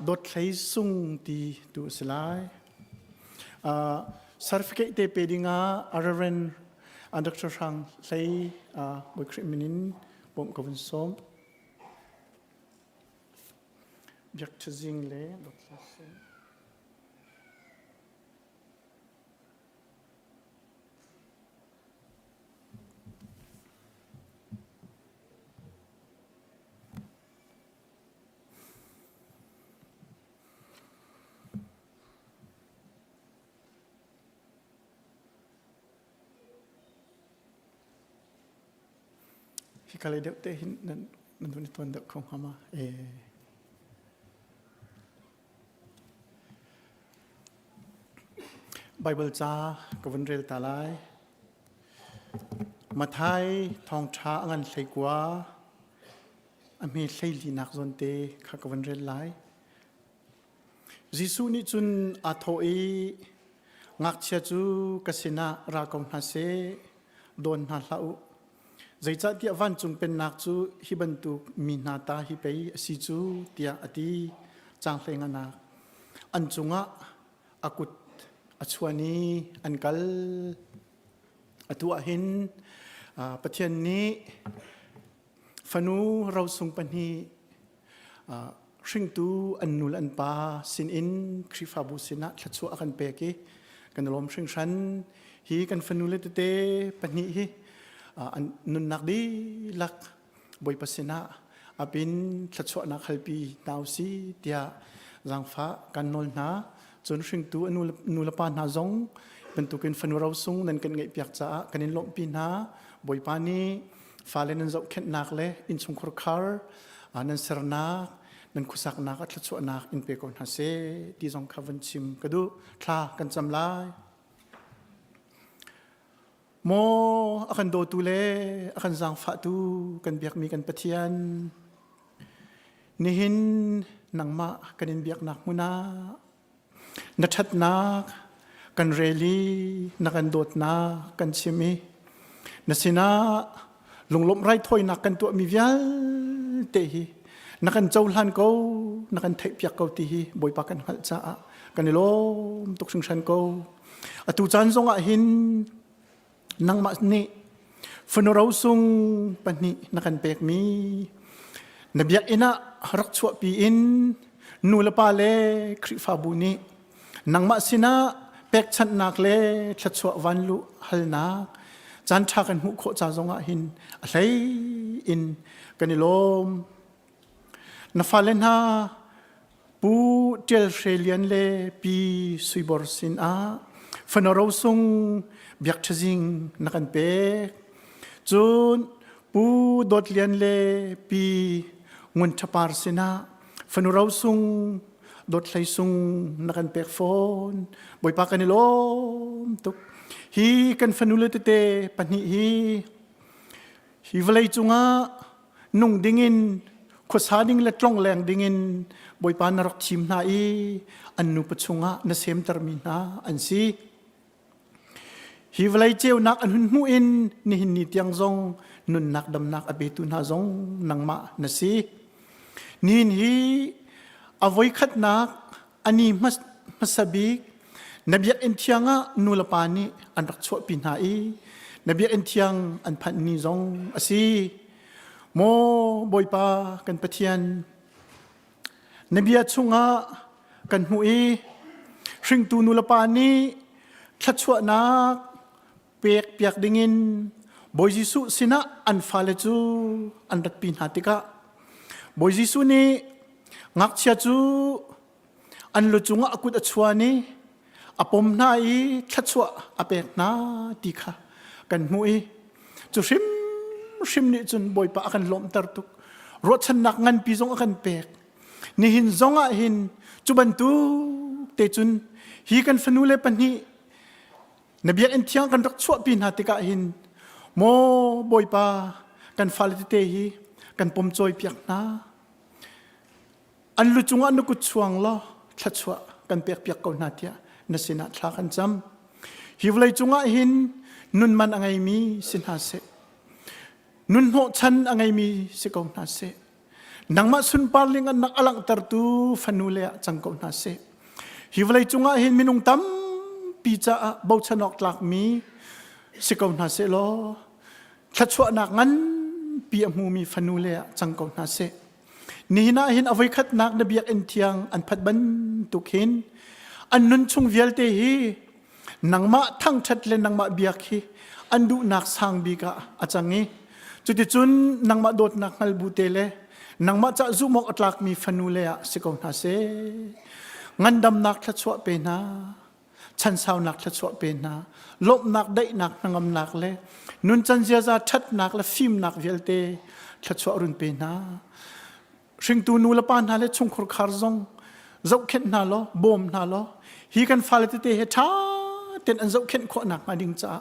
Dawt Hlei Sung ti tu a si lai. Certificate te pe dingah Reverend Dr. Hrang Hlei Bawi Khrih min in bawmh ka vun sawm. Biak Ṭha le Dawt Hlei Sung. Hika lei deuh te hin nan nan vun i tuan deuh kho hnga ma? E. Bible ca ka vun rel ta lai. Mathai thawngṭha a ngan hleikua A hme hleilinak zawnte kha ka van rel lai. Jesuh nih cun aa thawh i, Ngakchia cu ka sinah ra ko hna seh, dawn hna hlah u. Zeicahtiah vancung pennak cu hi bantuk mi hna ta hi pei a si cu, tiah a ti. Caang hleinganak. An cungah a kut a chuan i an kal. Atu ah hin Pathian nih Fanu rosung pahnih hringtu an nu le an pa sinin Khrihfabu sinah thluachuah a kan pek i kan i lawm hringhran. Hi kan fanu le tete pahnih hi an nunnak dihlak Bawipa sinah apin thluachuahnak halpi hna usih tiah zaangfah kan nawl hna. Cun hringtu a nu le pa hna zong bantukin fanu rosung nan kan ngeihpiak caah kan in lawmhpi hna. Bawipa nih fale nan zohkhenhnak le innchungkhar khar nan sernak nan khuasaknak a thluachuahnak in pe ko hna seh ti zong kha vun chim ka duh thla kan cam lai maw a kan dawtu le a kan zaangfahtu kan biakmi kan Pathian nihin nangmah kan in biaknak hmun ah Na ṭhatnak kan rel i na kan dawtnak kan chim i na sinah lunglawmh raithawinak kan tuahmi vialte hi na kan cohlan ko, na kan theihpiak ko ti hi Bawipa kan hngalh caah kan i lawm tuk hringhran ko. Atu caan zongah hin nangmah nih fanu rosung pahnih na kan pekmi na biakinn ah rak chuahpi in nu le pa le Khrihfabu nih nangmah sinah pekchanhnak le thluachuah vanluh halnak caan ṭha kan hmuh khawh ca zongah hin a hlei in kan i lawm. Na fale hna Pu Ṭial Hre Lian le Pi Sui Bor sinah fano rosung biak ṭhazing na kan pek. Cun Pu Dawt Lian le Pi Ngun Ṭha Par sinah fanu rosung Dawt Hlei Sung na kan pek fawn. Bawipa kan i lawm tuk. Hi kan fanu le tete pahnih hi hi vawlei cungah nung dingin khuasa ding le tlongleng dingin Bawipa na rak thim hna i an nupa chungah na semtermi hna an si. Hi vawlei ceunak an hun hmuh in nihin ni tiang zong nunnak damnak a petu hna zong nangmah na si. Nihin hi a voikhatnak ani hmasa bik na biakinn thiang ah nu le pa nih an rak chuahpi hna i na biakinn thiang an phanh ni zong a si. Maw Bawipa kan Pathian, na bia chungah kan hmuh i hringtu nu le pa nih thluachuahnak pek piak dingin Bawi Jesuh sinah an fale cu an ratpi hna tikah Bawi Jesuh nih ngakchia cu an lu cungah a kut a chuan i a pom hna i thluachuah a pek hna ti kha kan hmuh i cu hrimhrim nih cun Bawipa a kan lawmhter tuk. Ruahchannak nganpi zong a kan pek. Nihin zong ah hin cu bantuk te cun hi kan fanu le pahnih na biakinn thiang kan rak chuahpi hna tikah hin maw Bawipa kan fale tete hi kan pom cawi piak hna. An lu cungah na kut chuang law thluachuah kan pek piak ko hna tiah na sinah thla kan cam. Hi vawlei cungah hin nun man a ngeimi si hna seh. Nun hnawhchan a ngeimi si ko hna seh. Nangmah sunpar lingannak a langhtertu fanu le ah cang ko hna seh. Hi vawlei cungah hin minung tampi caah bochan awk tlakmi si ko hna seh law thluachuahnak nganpi a hmumi fanu le ah cang ko hna seh. Nihin ah hin a voikhatnak na biakinn thiang an phat bantuk hin an nun chung vialte hi nangmah thangṭhat le nangmah biak hi an duhnak sang bik ah a cang i cuticun nangmah dawtnak hngal bu te le nangmah cah zumh awk a tlakmi fanu le ah si ko hna seh. Ngandamnak thluachuah pe hna. Chansaunak thluachuah pe hna. Lawmhnak, daihnak, hnangamnak le nuncan ziaza ṭhatnak le fimnak vialte thluachuah run pe hna. Hringtu nu le pa hna le chungkhur khar zong zohkhenh hna law, bawm hna law, hi kan fale tete he ṭha tein an zohkhenh khawh nakhnga ding caah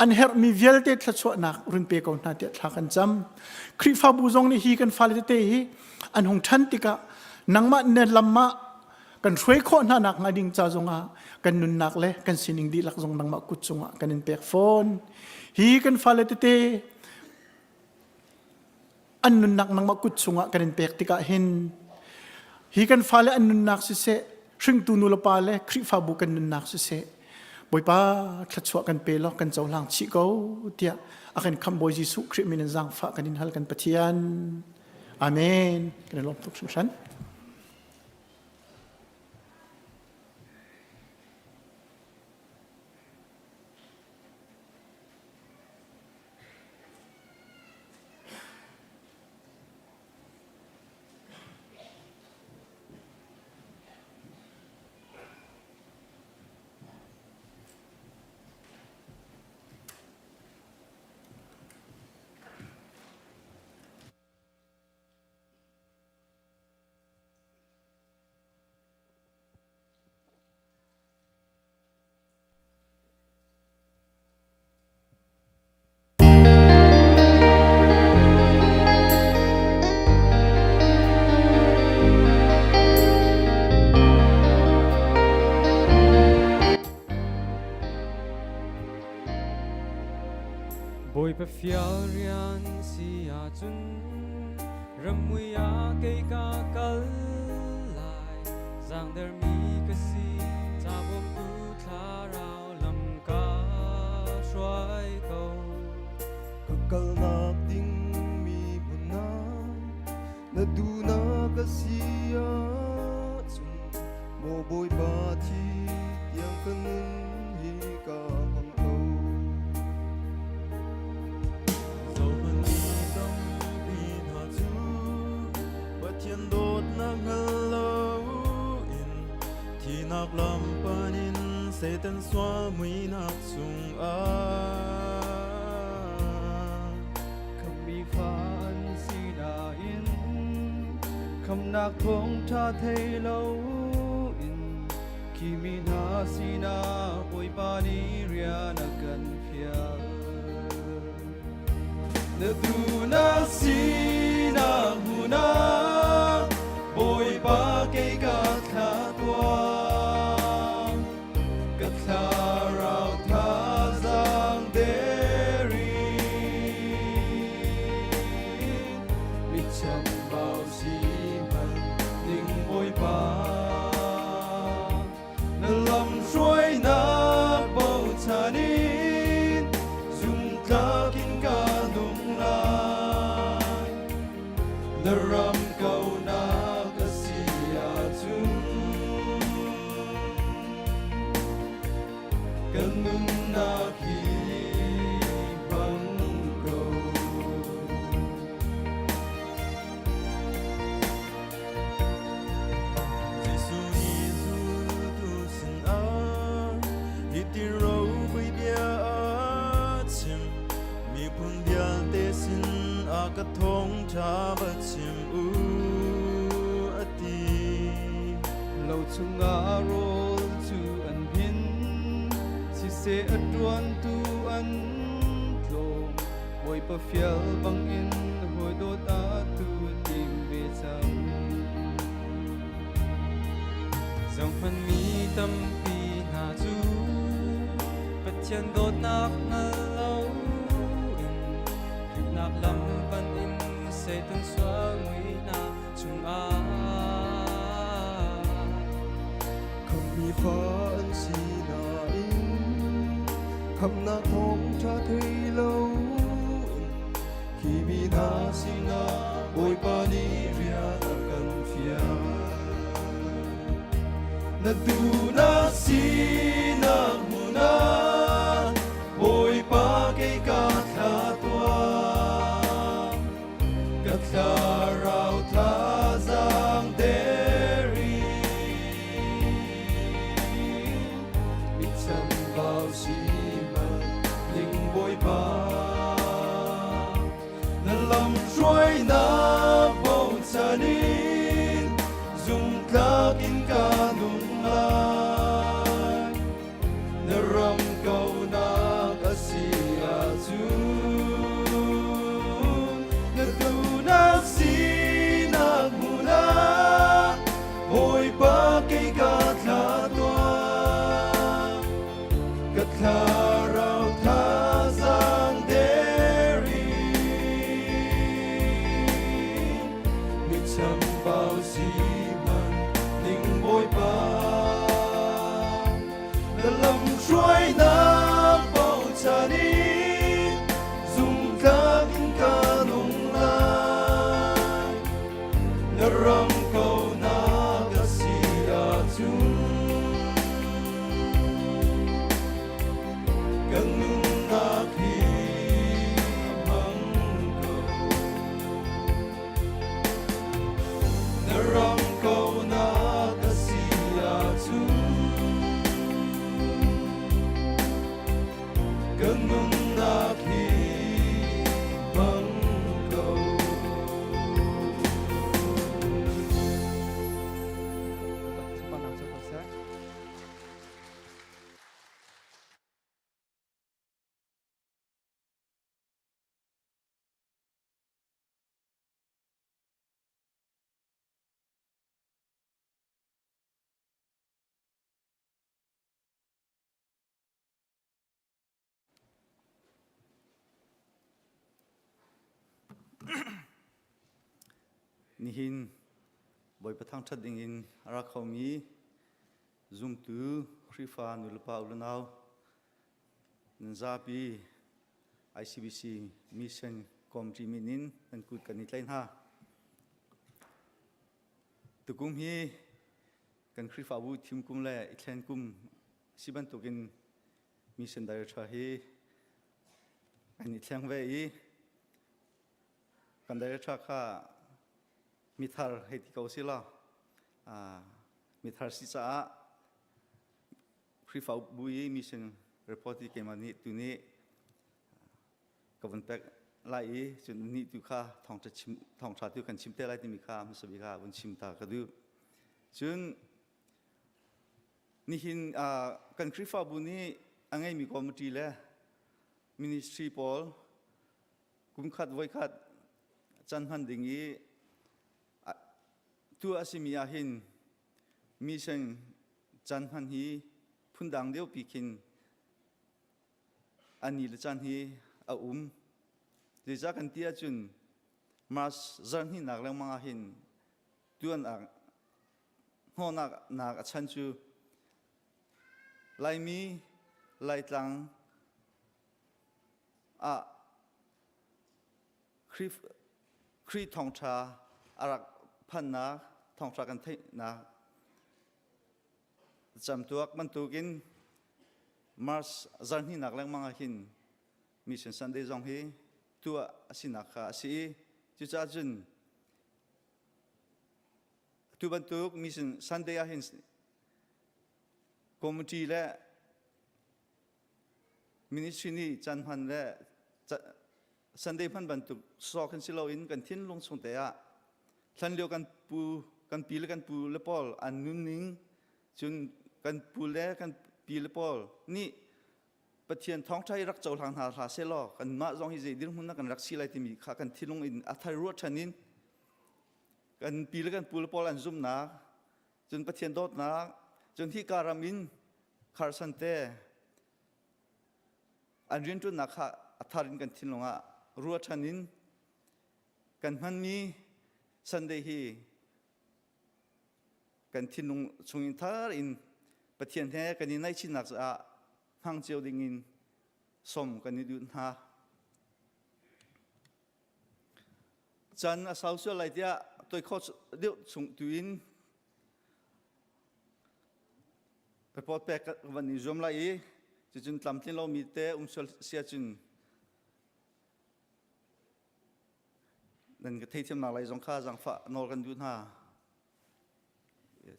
an herhmi vialte thluachuahnak run pe ko hna tiah thla kan cam. Khrihfabu zong nih hi kan fale tete hi an hung ṭhan tikah nangmah ne lam ah kan hruai khawh hna nak hnga ding ca zongah kan nunnak le kan sining dihlak zong nangmah kut cungah kan in pek fawn. Hi kan fale tete an nunnak nangmah kut chungah kan in pek tikah hin hi kan fale an nunnak siseh hringtu nu le pa le Khrihfabu kan nunnak siseh Bawipa thluachuah kan pe law kan cohlang chih ko tiah a kan khamh Bawi Jesuh Khrih min in zaangfah kan in hal kan Pathian. Amen. Kan i lawm tuk hringhran. Bawipa fial rian si ahcun rammui ah kei ka kal lai zaangdermi ka si ca bawmtu thlarau lam ka hruai ko. Ka kalnak ding mi hmun ah na duhnak a si ahcun maw Bawipa thi tiang ka nun hi ka hmang ko. Zohhmanh mi tampi hna cu Pathian dawtnak hngal loin thihnak lam pan in Satan sual muihnak chungah Khammi fa an si nain khamnak thawngṭha thei loin khi mi hna sinah Bawipa nih rian a kan fial. Na duhnak sinak hmun ah Bawipa kei ka thlah tuah. Ka thlarau thazaang der in mi chambau si. Ka thawngṭha va chim u a ti. Lo chungah rawl cu an hmin, siseh a ṭuantu an tlawm. Bawipa fial bangin hawi dawt a tu tim ve cang. Zohhmanh mi tampi hna cu Pathian dawtnak hngal loin Khrihnak lam pan in Satan sual muihnak chungah Khamhmi fa an si nain khamhnak thawngṭha thei loin khi mi hna sinah Bawipa nih rian a kan fial. Na duhnak sinak hmun ah Bawipa kei ka thla tuah. Ka thlarau thazaang der in mi chambau si man ning Bawipa. Na lamhruainak bochan in zumtlak in ka nung lai. Na ram kaunak a si ahcun na duhnak sinak hmun ah Bawipa kei ka thla tuah. Ka thlarau thazaang der in mi chambau si hmanh ning Bawipa na lamhruainak bochan in zumtlak in ka nung lai na ram kaunak a si ahcun Kan nunnak hi hmang ko. Na ram kaunak a si ahcun kan nunnak hi hmang ko. Nihin Bawipa thangṭhat dingin a ra khomi zumtu Khrihfa nulepa unau nan zapi ICBC Mission Committee min in nan kut kan i tlaih hna. Tukum hi kan Khrihfabu thim kum le i thlen kum si bantukin mission director hi an i thleng ve i kan director kha mithar hei ti ko si law mithar si caah Khrihfabu i mission report i keimah nih tu nih ka vun pek lai i cun nih tu kha thawngṭha chim thawngṭha tu kan chim te lai timi kha hmasa bik ah vun chim ta ka duh. Cun Nihin kan Khrihfabu nih a ngeimi committee le ministry pawl kumkhat voikhat can hman ding i tuah a simi ah hin mission can hman hi phundang deuhpi khin a ni le caan hi a um. Zeicah kan ti ahcun March zarhhnihnak lengmang ah hin tuan ah hnawhnak nak a chan cu Laimi Laitlang ah Khrih thawngṭha a rak phannak thawngṭha kan theihnak camtuak bantukin March zarhhnihnak lengmang ah hin Mission Sunday zong hi tuah a sinak kha a si i cucaah cun Atu bantuk mission Sunday ah hin committee le ministry nih caan hman le. Sunday hman bantuk sawk hin si loin kan thinlung chung te ah hlanlio kan pu kan pi le kan pu le pawl an nunning cun kan pu le kan pi le pawl nih Pathian thawngṭha hi rak cohlang hna hlah sehlaw kanmah zong hi zei dirhmun ah kan rak si lai timi kha kan thinlung in a thar ruah ṭhan in kan pi le kan pu le pawl an zumhnak cun Pathian dawtnak cun hika ram in kharsan te an rianṭuannak kha a thar in kan thinlung ah ruah ṭhan in kan hmanmi Sunday hi kan thinlung chungin thar in Pathian he kan i naihchinnak caah hmang cio dingin som kan i duh hna. Can a sau sual lai tiah toi kho deuh chung tu in report pek van i zuam lai i cucun tlamtlin lomi te um sual sia cun nan ka theithiamnak lai zong kha zaangfah nawl kan duh hna.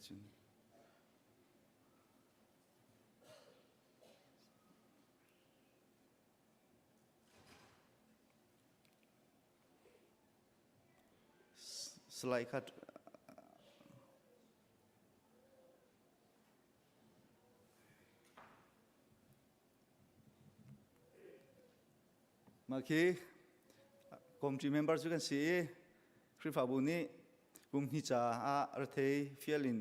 Cun Salai kha Mah khi committee member cu kan si i Khrihfabu nih kum hnih caah rethei fial in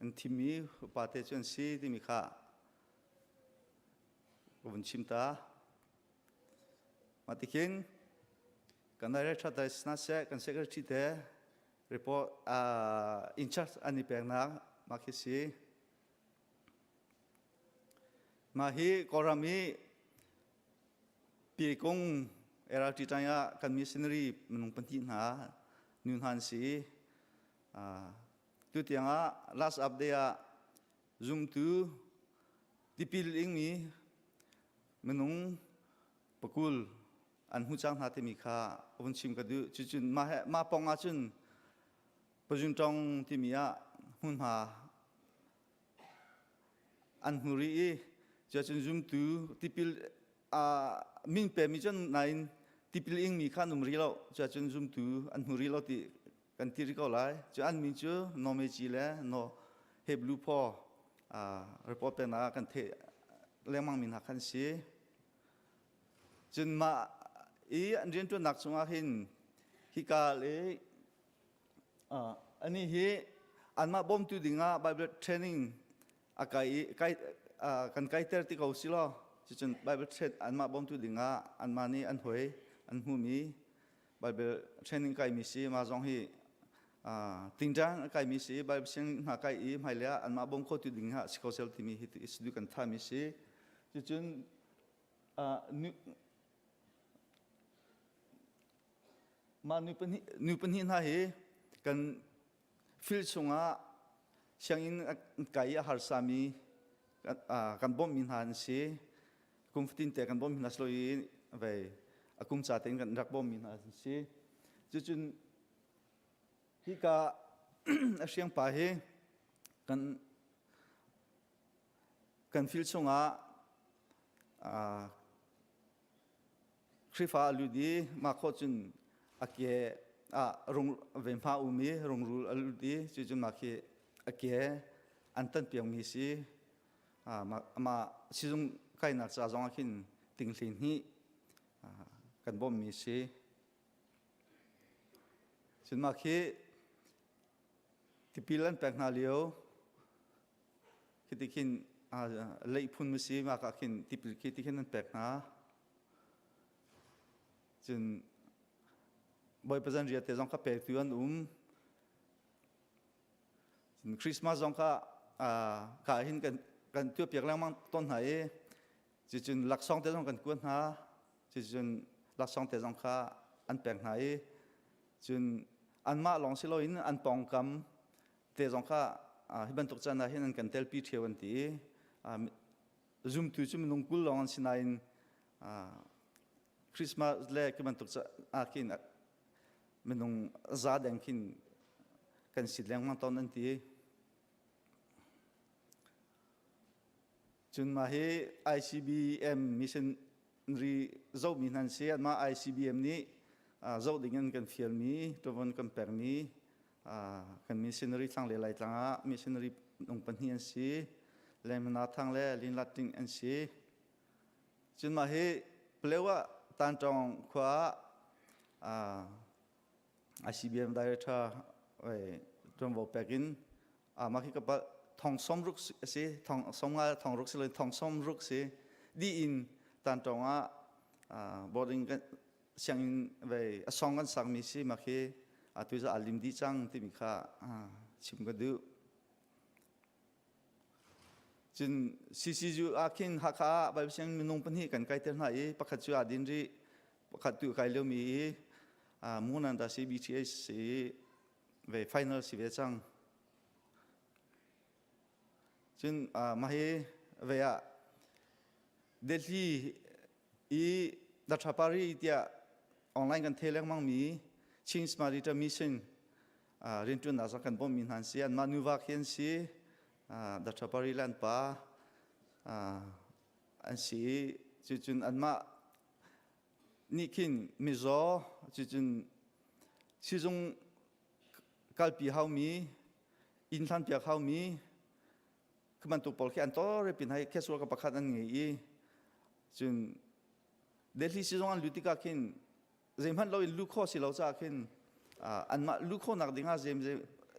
an thimmi upate cu an si timi kha ka vun chim ta. Mah tikhin kan director dai sna seh kan secretary te report uh, in charge an i peknak mah khi si. Mah hi Kawlram i Piekung RRT tang ah kan missionary minung pahnih hna nu hna an si. Uh, tu tiang ah last update ah zumtu tipil ingmi minung pakul an hmu cang hna timi kha vun chim ka duh. Cucun mah he mah pong ah cun Pazuntong timi ah hmunhma an hmu rih i cuacun zumtu tipil min pemi cun nain tipil ingmi kha an um rih lo cuacun zumtu an hmu rih lo ti kan ti rih ko lai cu an min cu Nomeji le No Heblu Phaw report peknak ah kan theih lengmang mi hna khan si cun mah i an rianṭuannak chungah hin hika le Anih hi anmah bawmtu dingah Bible training a kai i kai, kan kaiter ti ko si law cucun Bible train anmah bawmtu dingah anmah nih an hoi an hmumi Bible training kaimi si mah zong hi tingṭang a kaimi si Bible sianginn hna kai i hmailei ah anmah bawm khotu ding ah si ko sel timi hi sidu kan thami si cucun Mah nu pahnih hna hi kan field chungah sianginn kai i a harsami kan bawmhmi hna an si. Kum fatin te kan bawmhmi hna si lo i vei a kum ca tein kan rak bawmhmi hna an si. Cucun hika a hriangpa hi kan kan field chungah Khrihfa a lut i mah khawh cun a ke ah rung ve hma um i rungrul a lut i cucun mah khi a ke an tan piakmi si. Amah sizung kainak ca zong ah khin ting 12 kan bawmhmi si. Cun mah khi tipil an pek hna lio Khi khin leih phun ma si mah ka khin tipil khi ti khin an pek hna. Cun Bawipa zan riate zong kha pektu an um. Cun Christmas zong kha ka hin kan kan tuahpiak lengmang tawn hna i cucun laksawng te zong kan kuat hna. Cucun laksawng te zong kha an pek hna i cun anmah lawng si loin an pawngkam te zong kha hi bantuk caan ah hin an kan telpi ṭheo an ti i zumtu cu minung 20 lawng an si nain Christmas le khi bantuk ah khin minung za deng khin kan sit lengmang tawn an ti. Cun mah hi ICBM mission. missionary zohmi hna an si. Anmah ICBM nih zoh ding in kan fialmi, ṭuanvo kan pekmi kan missionary thlanglei Laitlang ah missionary nung pahnih an si. Lemna Thang le Lin Lat Ting an si. Cun mah hi Palewa Tantawng khua ah ICBM director ṭuanvo pek in mah khi ka palh thong som ruk a si thong som nga thong ruk si lo thong som ruk si di in Tantawng ah boarding kan sianginn vei a song kan sakmi si mah khi atu za a lim dih cang timi kha chim ka duh. Cun CCU ah khin Hakha ah Bible sianginn minung pahnih kan kaiter hna i pakhat cu aa din rih, pakhat tu kai liomi i Munanda si BTH si ve final si ve cang. Cun mah hi ve ah Delhi i Dathapari tiah online kan thei lengmang mi Chin Smarita Mission rianṭuannak zong kan bawmhmi hna an si. Anmah nuva khi an si. Dathapari le an pa an si i cucun anmah nih khin mizaw cucun sizung kalpi haumi inn hlanpiak haumi khi bantuk pawl khi an tawlre pin hai casual ka pakhat an ngei i cun Delhi sizung an lut tikah khin zeihmanh lo in lu kho si lo caah khin anmah lu khawhnak dingah zeim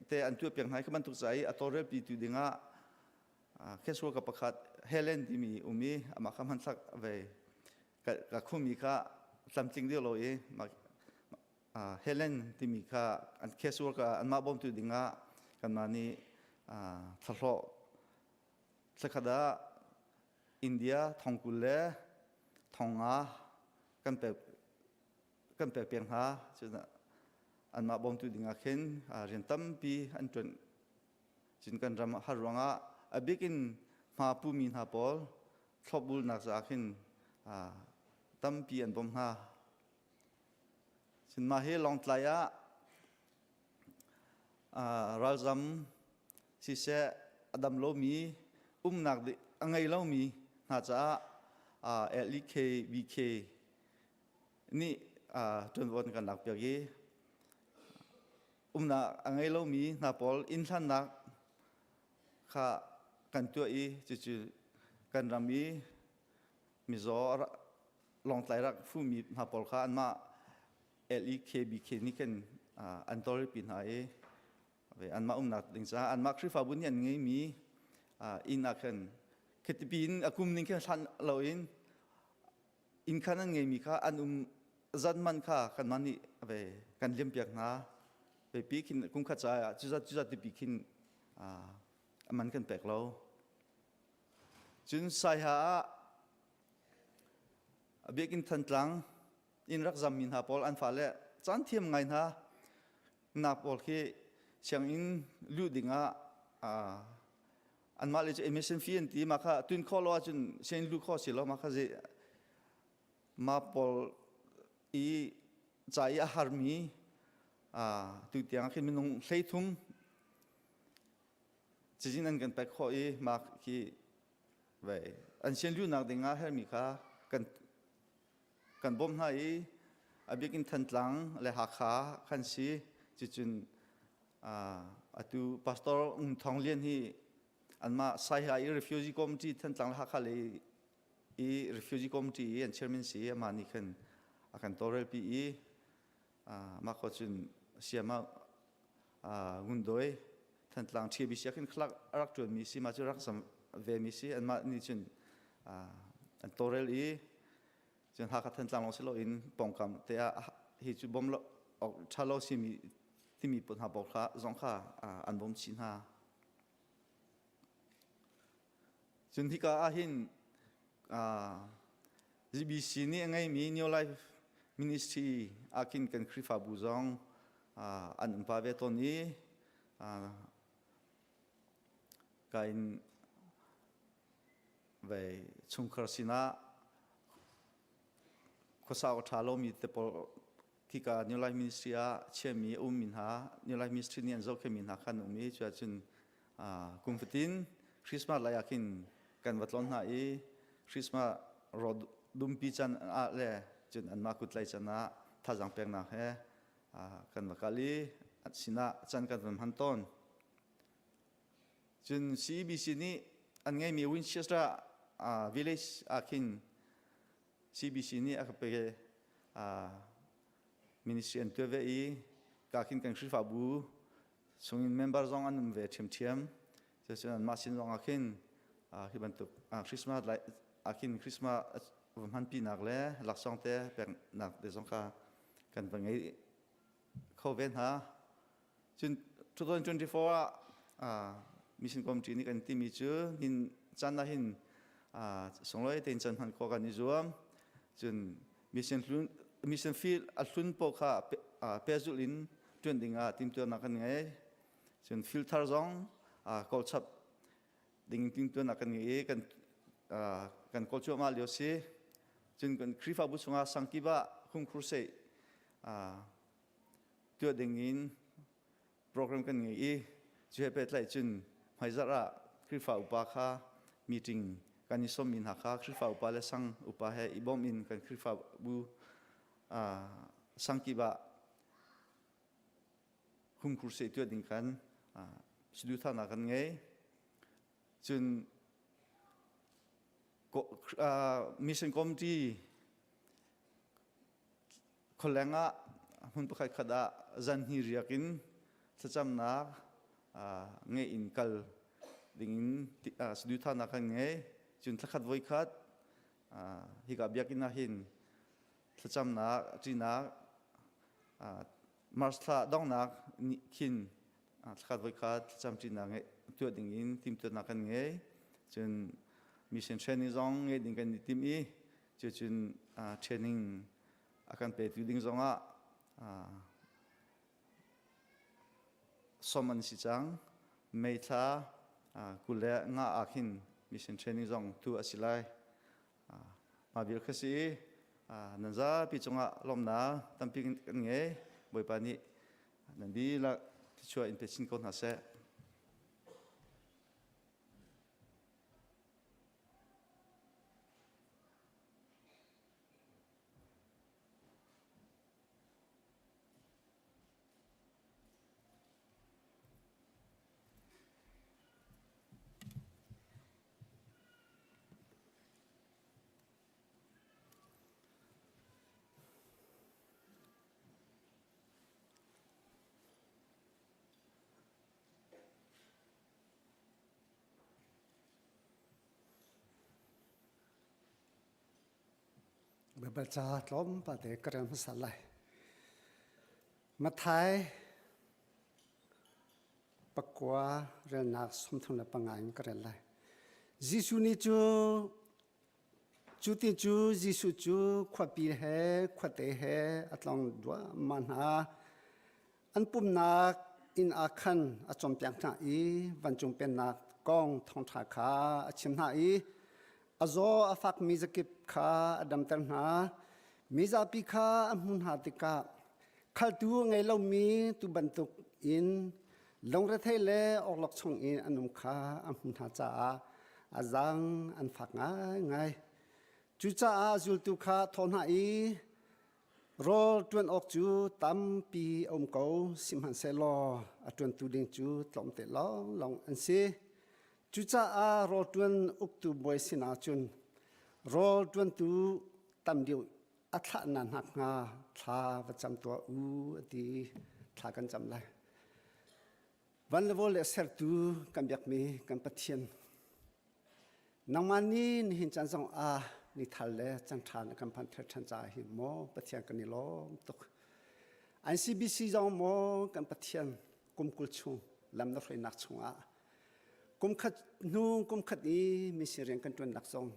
te an tuah piak hna khi bantuk ca i a tawlrel pi tu dingah casual ka pakhat Helen timi um i amah kha hmanthlak ve ka khumi kha tlamtling deuh lo i Helen timi kha an case worker anmah bawmtu dingah kanmah nih thlahlawh thlakhat ah India thongkul le thonga kan pek kan pek piak hna cun anmah bawmtu dingah khin rian tampi an ṭuan cun kan ram har ruangah a bik in hma pumi hna pawl thlopbulnak caah khin tampi an bawm hna. Cun mah hi Lawngtlai ah ralzam siseh a dam lomi umnak a ngei lomi hna caah LEK BK nih ṭuanvo an kan lakpiak i umnak a ngei lomi hna pawl inn hlannak kha kan tuah i cucu kan ram i mizaw Lawngtlai rak fumi hna pawl kha anmah LEKBK nih khin an tawlpi hna i anmah umnak ding caah anmah Khrihfabu nih an ngeimi inn ah khan khitipi in a kum ning khin hlan loin inn khan an ngeimi kha an um zan man kha kanmah nih ve kan liampiak hna ve pi khin kum khat caah cuzat cuzat tipi khin a man kan pek lo cun Saiha ah A biakinn Thantlang in rak zammi hna pawl an fale caan thiam ngai hna na pawl khi sianginn luh dingah anmah le cu admission fee an ti mah kha tun khawh lo ahcun sianginn luh khawh si lo mah kha zi ma pawl i ca i a harmi tu tiang khin minung 13 cazin an kan pek khawh i mah khi Vei an sian luhnak ding ah hermi kha kan kan bawmh hna i a bikin Thantlang le Hakha khan si cucun atu pastor Ngun Thawng Lian hi anmah Saiha i refugee committee Thantlang le Hakha le i refugee committee i an chairman si amah nih khan a kan tawlrelpi i mah ko cun siam ah Ngundawi Thantlang TBC ah khin khalak a rak ṭuanmi si mah cu rak zam vemi si anmah nih cun an tawlrel i cun Hakha Thantlang lawng si loin pawngkam te ah hi cu bawm lo awk ṭha lo simi timi pawl hna pawl kha zong kha an bawm chih hna. Cun hika ah hin GBC nih a ngeimi New Life Ministry ah khin kan Khrihfabu zong an um pa ve tawn i ka in vei chungkhar sinah khuasa a ṭha lomi te pawl khika New Life Ministry ah chiami a ummi hna New Life Ministry nih an zohkhenmi hna khan um i cuahcun kum fatin Christmas lai ah khin kan va tlawn hna i Christmas road. dumpi can ah le cun anmah kutlai can ah thazaang peknak he kan va kal i sinah can kan van hman tawn. Cun CEBC nih an ngeimi Winchester village ah khin CBC nih a ka pe ministry an tuah ve i ka khin kan Khrihfabu chungin member zong an um ve ṭhiamṭhiam. Cucun anmah sin zong ah khin hi bantuk Christmas lai ah khin Christmas va hmanpinak le laksawng te peknak te zong kha kan va ngei kho ve hna. Cun 2024 ah mission committee nih kan timi cu nin caan ah hin sunglawi tein caan hman khawh kan i zuam. Cun mission hlun mission field a hlun paoh kha pehzulh in ṭuan ding ah timhtuahnak kan ngei. Cun field thar zong kawlchap ding timhtuahnak kan ngei i kan kan kawl cuahmah lio si. Cun kan Khrihfabu chungah sangkip ah home crusade tuah ding in program kan ngei i cu he pehtlaih cun hmaizarh ah Khrihfa upa kha meeting kan i sawmmi hna kha Khrihfa upa le sang upa he i bawm in kan Khrihfabu sangkip ah hum crusade tuah ding khan saduhthahnak kan ngei. Cun mission committee Khualeng ah hmun pakhat khat ah zan hni riak in thlacamnak ngeih in kal dingin saduhthahnak kan ngei. Cun thlakhat voikhat hika biakinn ah hin thlacamnak ṭinak March thla donghnak nih khin thlakhat voikhat thlacam ṭinak ngeih tuah dingin timhtuahnak kan ngei. Cun mission training zong ngeih ding kan i tim i cucun training a kan petu ding zongah som an si cang. May thla 25 ah khin mission training zong tu a si lai. Mah vial kha si nan zapi cungah lawmhnak tampi kan ngei. Bawipa nih nan dihlak thluachuah in pe chin ko hna seh. Baibal ca tlawmpal te ka rel hmasa lai. Matthai pakua relnak 35 in ka rel lai. Jesuh nih cu cu ti cu Jesuh cu khuapi he khuate he a tlawng duahmah hna. An pumnak inn ah khan a cawnpiak hna i vancung pennak kong thawngṭha kha a chim hna i a zaw a fakmi zakip kha a damter hna. Mizapi kha a hmuh hna tikah khaltu a ngei lomi tuu bantuk in lungrethei le awlok chung in an um kha a hmuh hna caah a zaang an fak ngaingai. Cucaah zultu kha a thawh hna i Rawl ṭuan awk cu tampi a um ko, sihmanhsehlaw a ṭuantu ding cu tlawmte lawnglawng an si. Cucaah rawl ṭuan uktu bawi sinah cun rawl ṭuantu tam deuh a thlah hna nakhnga thla va cam tuah u a ti. Thla kan cam lai. Van le vawl le sertu kan biakmi kan Pathian Nangmah nih nihin caan zong ah ni thal le cang ṭha na kan phan ṭhan caah hi maw Pathian kan i lawm tuk. ICBC zong maw kan Pathian kum 20 chung lam na hruainak chungah kum khat hnu kum khat i mission rian kan ṭuannak zong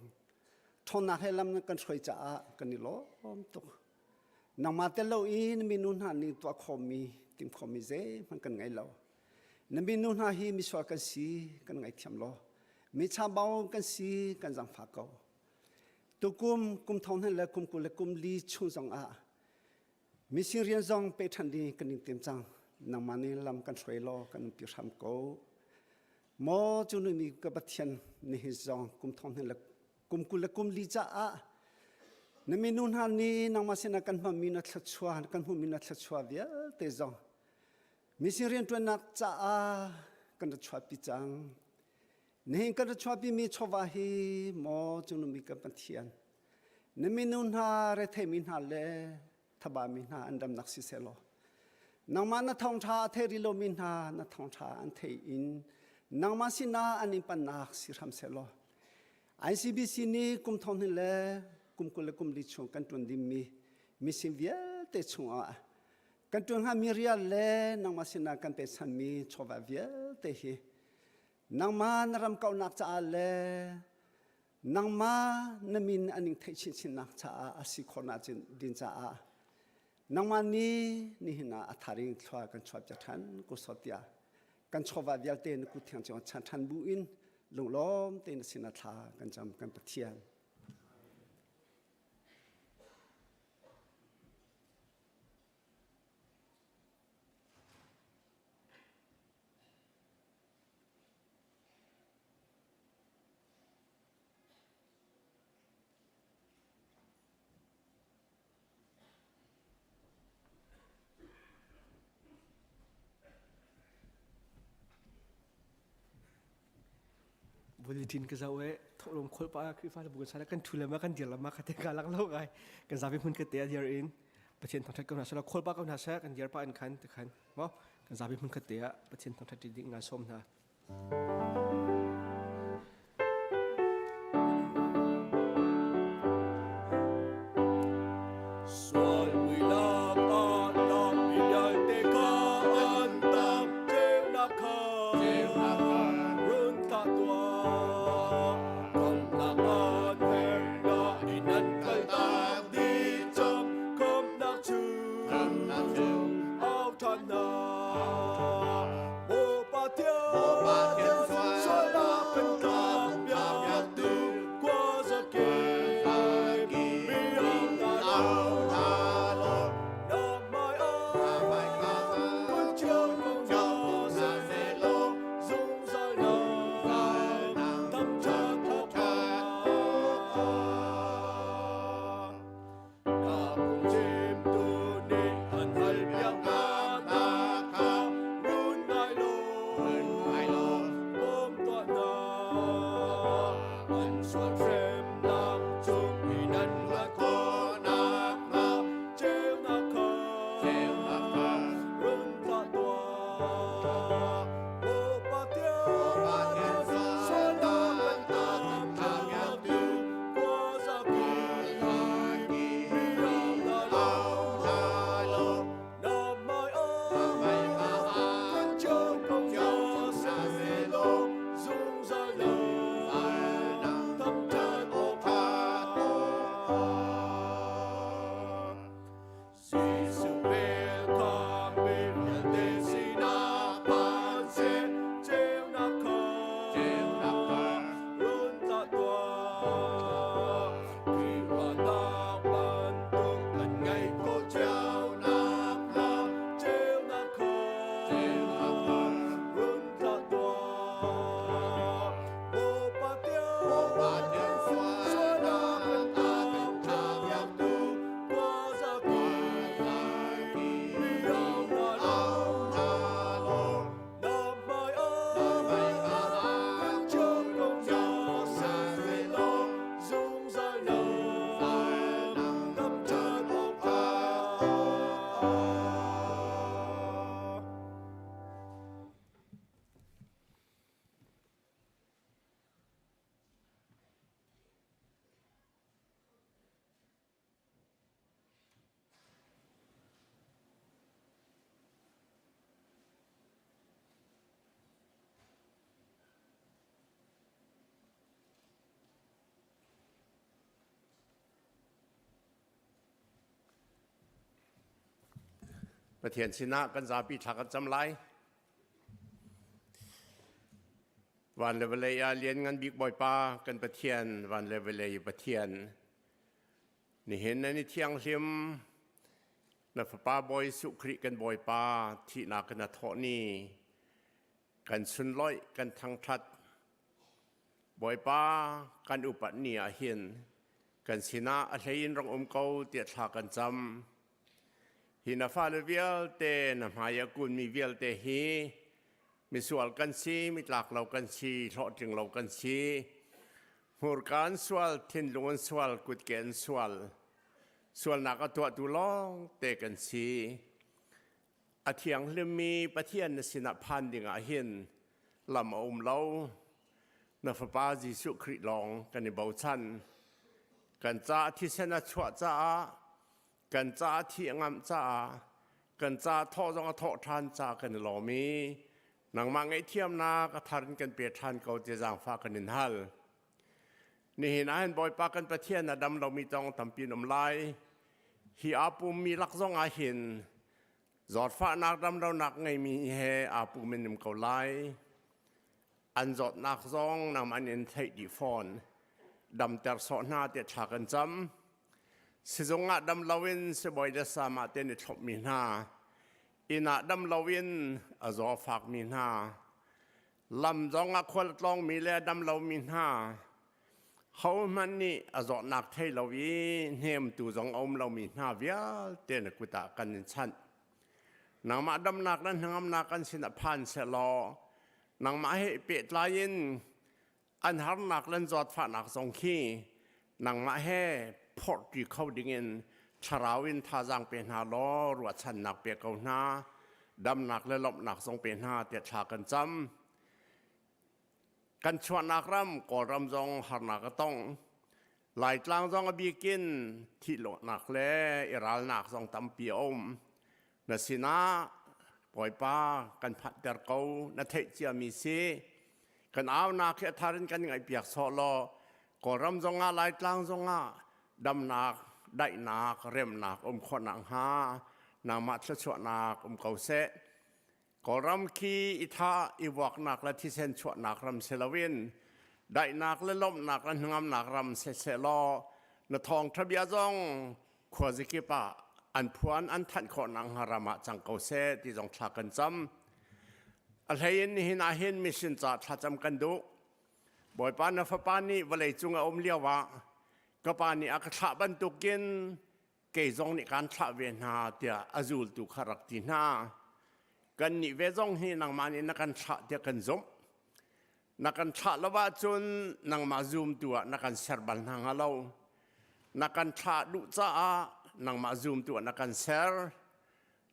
ṭhawnnak he lam na kan hruai caah kan i lawm tuk. Nangmah tel lo in minu hna nih tuah khawhmi tim khawhmi zeihmanh kan ngei lo. Na minu hna hi misual kan si kan ngaithiam law mi chambau kan si kan zangfak ko. Tukum kum thong hna le kum 20 le kum li chung zong ah mising rian zong pe ṭhan ding kan in tim cang. Nangmah nih lam kan hruai law kan umpi hram ko. Maw cu nu mi ka Pathian nihin zong kum thong hna le kum 20 le kum li caah. Na minu hna nih nangmah sinah kan hmanmi na thluachuah kan hmuhmi na thluachuah vialte zong mising rianṭuannak caah kan ra chuahpi cang. Nihin kan ra chuahpimi chawva hi maw cungnung bik kan Pathian na minu hna retheimi hna le thabami hna an ramnak si sehlaw nangmah na thawngṭha a thei rih lomi hna na thawngṭha an thei in nangmah sinah an in pannak si hram sehlaw ICBC nih kum thong hnih le kum 20 le kum li chung kan ṭuan dingmi mising vialte chungah kan ṭuan hngami rian le nangmah sinah kan pechanmi chawva vialte hi nangmah na ram kauhnak caah le nangmah na min an in theih chinchinnak caah a si khawhnak din caah nangmah nih nihin ah a tharing thlua kan chuahpiak ṭhan ko sawt tiah kan chawva vialte na kut thiang cung chan ṭhan bu in lunglawm tein na sinah thla kan cam kan Pathian. Bulletin ka zoh i thawhlawm kholh pah Khrihfa bu kan sana kan thu le ma kan dir le ma kha te ka lak lo ngai kan zapi hmun ka te a dir in Pathian thangthat ko hna seh kholh pah ko hna seh kan dir pah in khan te khan mo kan zapi hmun khat te ah Pathian thangthat ding ngan sawm hna. Sual muilak ah lam mi vialte kha an tam ceunak kha run thlah tuah. Khamhnak an hernak in an kaltak dih cang khamhnak cu au ṭhan hna. Maw Pathian, sualnak kan tlakpiaktu khuazakip, mi au hna law, na hmaiah kun cio ko hna seh law, zungzal nang thangṭhat awkah. Na phungchimtu nih an halpiak hna kha run ngai law, bawm tuah hna. An sual hremnak chung in an luat khawh nakhnga ceunak kha run thlah tuah. Maw Pathian, sualnak kan tlakpiaktu Pathian sinah kan zapi thla kan cam lai. Van le vawlei ah lianngan bik Bawipa kan Pathian, van le vawlei Pathian. Nihin nan i thianghlim na Fapa Bawi Jesuh Khrih kan Bawipa thihnak in a thawh ni kan sunlawih kan thangṭhat. Bawipa kan upat ni ah hin. Kan sinah a hlei in rong um ko tiah thla kan cam. Hi na fale vialte na hmai a kunmi vialte hi misual kan si, mitlak lo kan si, hlawhtling lo kan si. Hmurka an sual, thinlung an sual, kutke an sual. Sualnak a tuahtu lawng te kan si. A thianghlimmi Pathian na sinah phan dingah hin lam a um lo. Na Fapa Jesuh Khrih lawng kan i bochan. Kan caah thisen a chuah caah, kan caah thi a ngamh caah, kan caah thawh zong a thawh ṭhan caah kan i lawm i nangmah ngaihthiamnak a thar in kan pe ṭhan ko ti zaangfah kan in hal. Nihin ah hin Bawipa kan Pathian a dam lomi tong tampi an um lai. Hi aa pummi lak zong ah hin zawtfahnak damlonak ngeimi he aa pum in um ko lai. An zawtnak zong nangmah in theih dih fawn. Damter sawh hna tiah thla kan cam. Sizung ah dam loin sibawi le sama te nih thlopmi hna. Inn ah dam loin a zaw fakmi hna. Lam zong ah khual a tlawngmi le a dam lomi hna hohmanh nih a zawtnak thei lo i hnemtu zong a um lomi hna vialte na kut ah kan in chanh. Nangmah damnak le hnangamnak kan sinah phan sehlaw nangmah he i pehtlai in an harnak le an zawtfahnak zong khi nangmah he phorhṭi kho dingin thlarau in thazaang pe hna law ruahchannak pe ko hna damnak le lawmhnak zong pe hna tiah thla kan cam kan chuahnak ram kawlram zong harnak a tong laitlang zong a bikin thihlohnak le i ralnak zong tampi a um na sinah Bawipa kan phanhter ko na theih ciami si kan aunak hi a thar in kan ngaihpiak sawh law Kawlram zongah Laitlang zongah damnak daihnak remnak um khawhnak hnga nangmah thluachuahnak um ko seh Kawlram khi i thah i vuaknak le thisen chuahnak ram si loin daihnak le lawmhnak le hnangamnak ram siseh law na thawngṭha bia zong khuazakip ah an phuan an thanh khawh nak hnga ram ah cang ko seh ti zong thla kan cam a hlei in nihin ah hin mission ca thlacam kan duh bawipa na fapa nih vawlei cung a um lio ah ka pa nih a ka thlah bantukin kei zong nih kaan thlah ve hna tiah a zultu kha rak ti hna kan nih ve zong hi nangmah nih na kan thlah tiah kan zumh Na kan thlah lo ahcun nangmah zumtu ah na kan ser bal hna hnga lo. Na kan thlah duh caah nangmah zumtu ah na kan ser.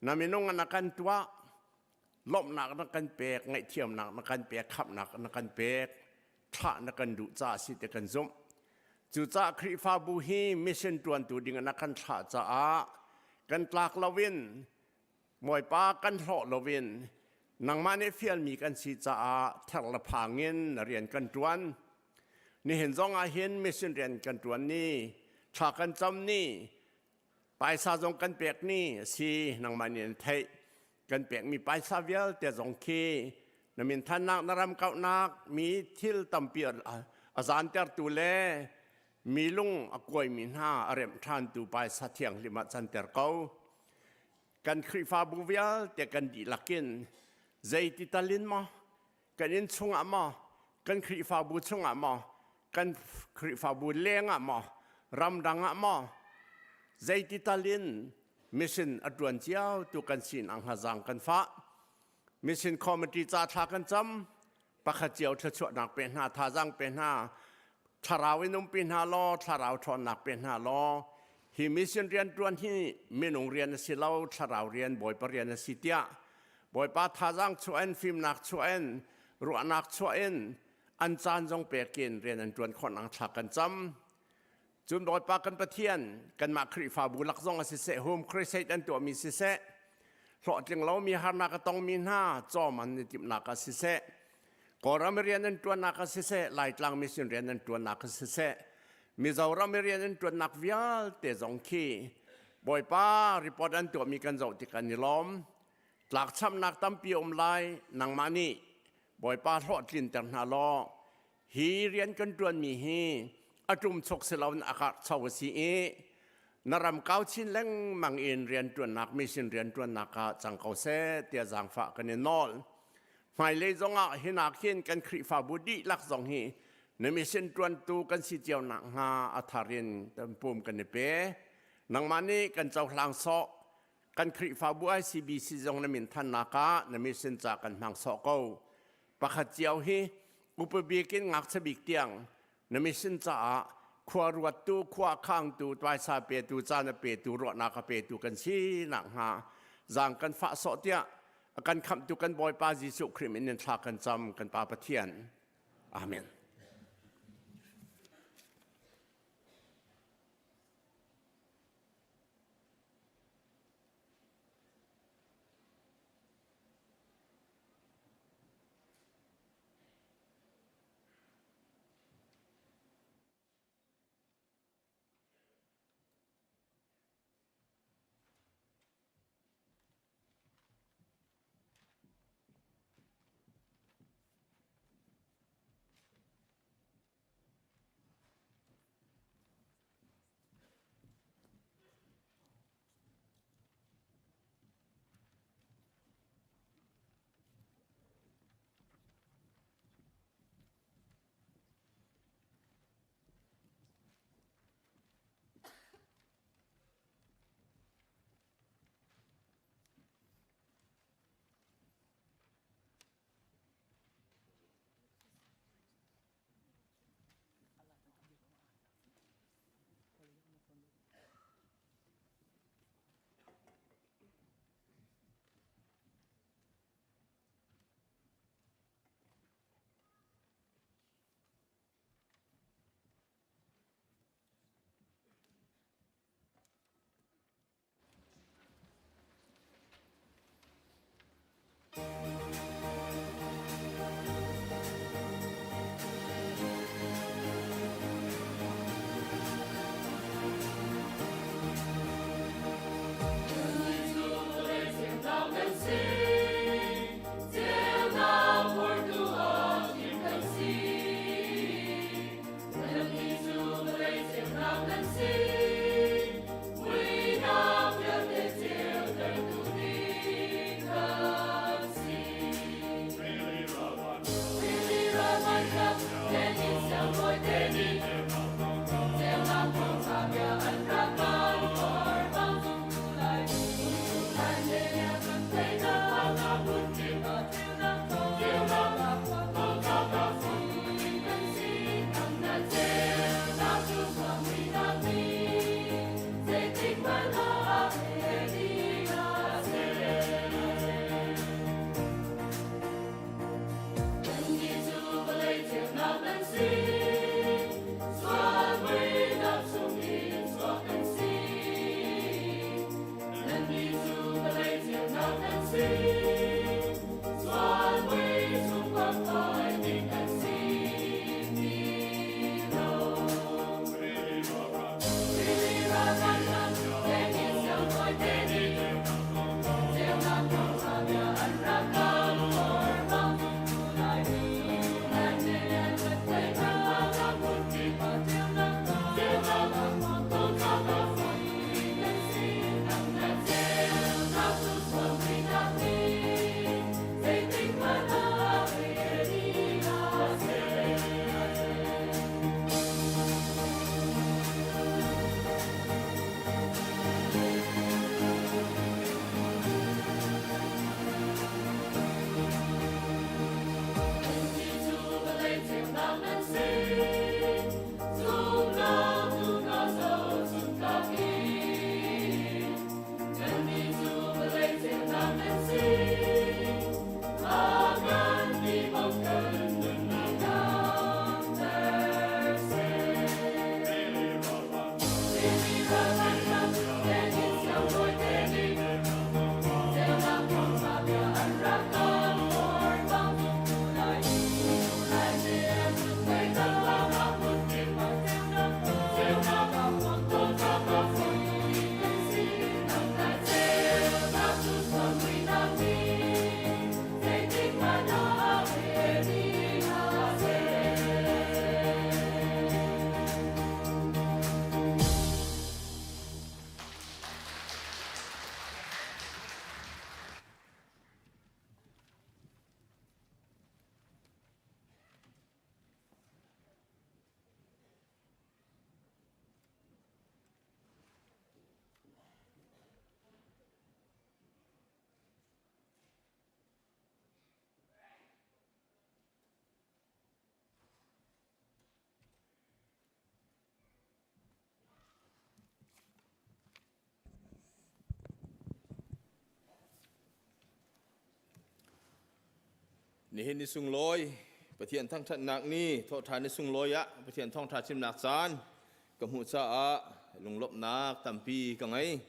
Na minung ah na kan tuah. Lawmhnak na kan pek, ngaihthiamnak na kan pek, khamhnak na kan pek. Thlah na kan duh caah si ti kan zumh. Cucaah Khrihfabu hi mission ṭuantu ding ah na kan thlah caah kan tlak loin Bawipa kan hlawh loin nangmah nih fialmi kan si caah ther le phang in na rian kan ṭuan. Nihin zong ah hin mission rian kan ṭuan ni, thla kan cam ni, paisa zong kan pek ni a si nangmah nih na theih. Kan pekmi paisa vialte zong khi na min thannak na ram kauhnak mi thil tampi a zantertu le mi lung a kuaimi hna a remh ṭhantu paisa thianghlim ah canter ko. Kan Khrihfabu vialte kan dihlak in zeiti tal in maw kan inn chungah maw kan Khrihfabu chungah maw kan Khrihfabu leng ah maw ramdang ah maw zeiti tal in mission a ṭuan cio tu kan sinak hnga zaang kan fah mission committee ca thla kan cam pakhat cio thluachuahnak pe hna thazaang pe hna thlarau in umpi hna law thlarau ṭhawnnak pe hna law hi mission rian ṭuan hi minung rian a si lo thlarau rian bawipa rian a si tiah bawipa thazaang chuah in fimnak chuah in ruahnak chuah in an caan zong pek in rian an ṭuan khawh nak thla kan cam Cun Bawipa kan Pathian, kanmah Khrihfabu lak zong ah siseh, Home Crusade an tuahmi siseh, hlawhtling lomi harnak a tongmi hna cawm an i timhnak ah siseh, Kawlram i rian an ṭuannak ah siseh, Laitlang mission rian an ṭuannak ah siseh, Mizoram i rian an ṭuannak vialte zong khi Bawipa report an tuahmi kan zoh tik an i lawm. Tlakchamnak tampi a um lai, nangmah nih Bawipa hlawhtlinter hna law Hi rian kan ṭuanmi hi a ṭumchuk si loin a karhcho a si i na ram kau chin lengmang in rianṭuannak mission rianṭuannak ah cang ko seh tiah zaangfah kan i nawl. Hmailei zongah hinak hin kan Khrihfabu dihlak zong hi Na mission ṭuantu kan si cio nakhnga a thar in kan pum kan i pe. Nangmah nih kan cohlang sawh. Kan Khrihfabu ICBC zong na min thannak ah na mission ca kan hmang sawh ko. Pakhat cio hi upa bik in ngakchia bik tiang na mission caah khua ruattu, khua khangtu, tvaisa petu, caan a petu, ruahnak a petu kan si nakhnga zaang kan fah sawh tiah a kan khamhtu kan Bawipa Jesuh Khrih min in thla kan cam kan Pa Pathian. Amen. Nihin ni sunglawi Pathian thangṭhatnak ni thawhṭhan ni sunglawi ah Pathian thawngṭha chimnak caan ka hmuh caah lunglawmhnak tampi ka ngei.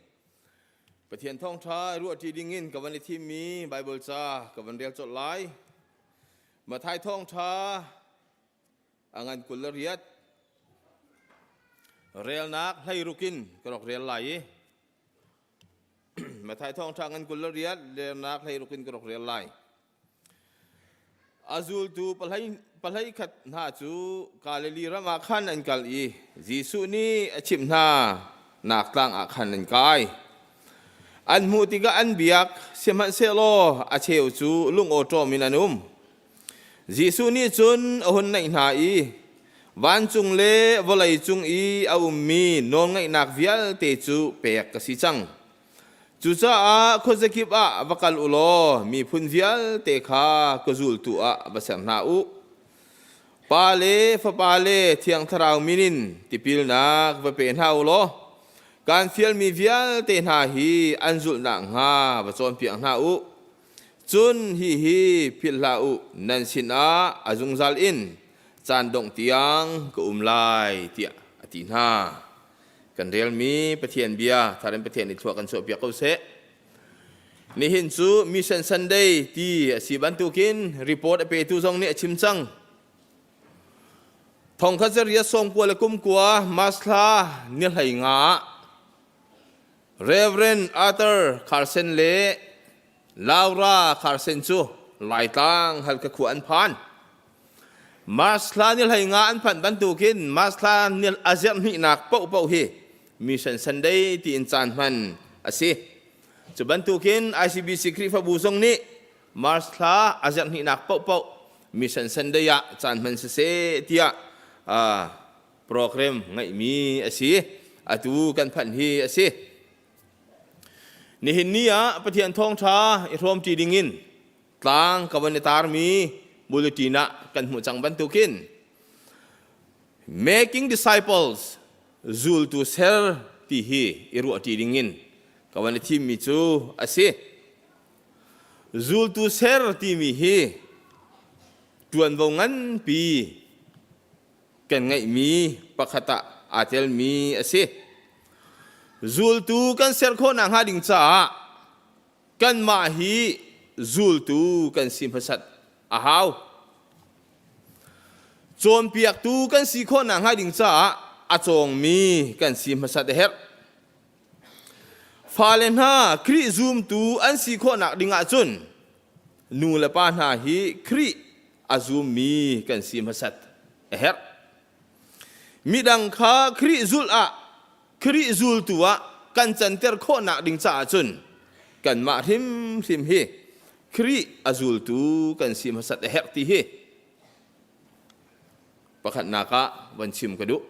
Pathian thawngṭha ruahṭi dingin ka van i thimmi Baibal ca ka van rel colh lai. Matthai thawngṭha a ngan 28 relnak hleiruk in ka rak rel lai i Matthai thawngṭha ngan 28 relnak hleiruk in ka rak rel lai. A zultu pahlei khat hna cu Galilee ram ah khan an kal i Jesuh nih a chimh hna nak tlang ah khan an kai. An hmuh tikah an biak, sihmanhsehlaw a cheu cu lungawṭawm in an um. Jesuh nih cun a hun naih hna i vancung le vawlei cung i a ummi nawlngeihnak vialte cu pek ka si cang. Cucaah khuazakip ah va kal u law miphun vialte kha ka zultu ah va ser hna u. Pa le Fapa le Thiang Thlarau min in tipilnak va pe hna u law kaan fialmi vialte hna hi an zulh nakhnga va cawnpiak hna u. Cun hihi philh hlah u, nan sinah a zungzal in caan dongh tiang ka um lai, tiah a ti hna. Kan relmi Pathian bia thar in Pathian nih thlua kan chuahpiak ko seh. Nihin cu Mission Sunday ti a si bantukin report a petu zong nih a chim cang. Thongkhat zariat sawmkua le kumkua March thla ni hlei nga ah Reverend Arthur Carson le Laura Carson cu Laitlang Halkha khua an phan. Mars thla ni hlei nga an phanh bantukin Mars thla ni a zerh hnihnak paohpaoh hi Mission Sunday tiin caan hman a si. Cu bantukin ICBC Khrihfabu zong nih Mars thla a zerh hnihnak paohpaoh Mission Sunday ah caan hman siseh tiah program ngeihmi a si. Atu kan phanh hi a si. Nihin ni ah Pathian thawngṭha i hrawmṭi dingin tlang ka van i tarmi bulletin ah kan hmuh cang bantukin making disciples zultu ser ti hi i ruahṭi dingin ka van i thimmi cu a si. Zultu ser timi hi ṭuanvo nganpi kan ngeihmi pakhat ah aa telmi a si. Zultu kan ser khawh nakhnga ding caah kanmah hi zultu kan si hmasat a hau. Cawnpiaktu kan si khawh nakhnga ding caah a cawngmi kan si hmasat a herh. Fale hna Khrih zumtu an si khawhnak ding ahcun nu le pa hna hi Khrih a zummi kan si hmasat a herh. Midang kha Khrih zulh ah Khrih zultu ah kan canter khawhnak ding caah cun kanmah hrimhrim hi Khrih a zultu kan si hmasat a herh ti hi pakhatnak ah van chim ka duh.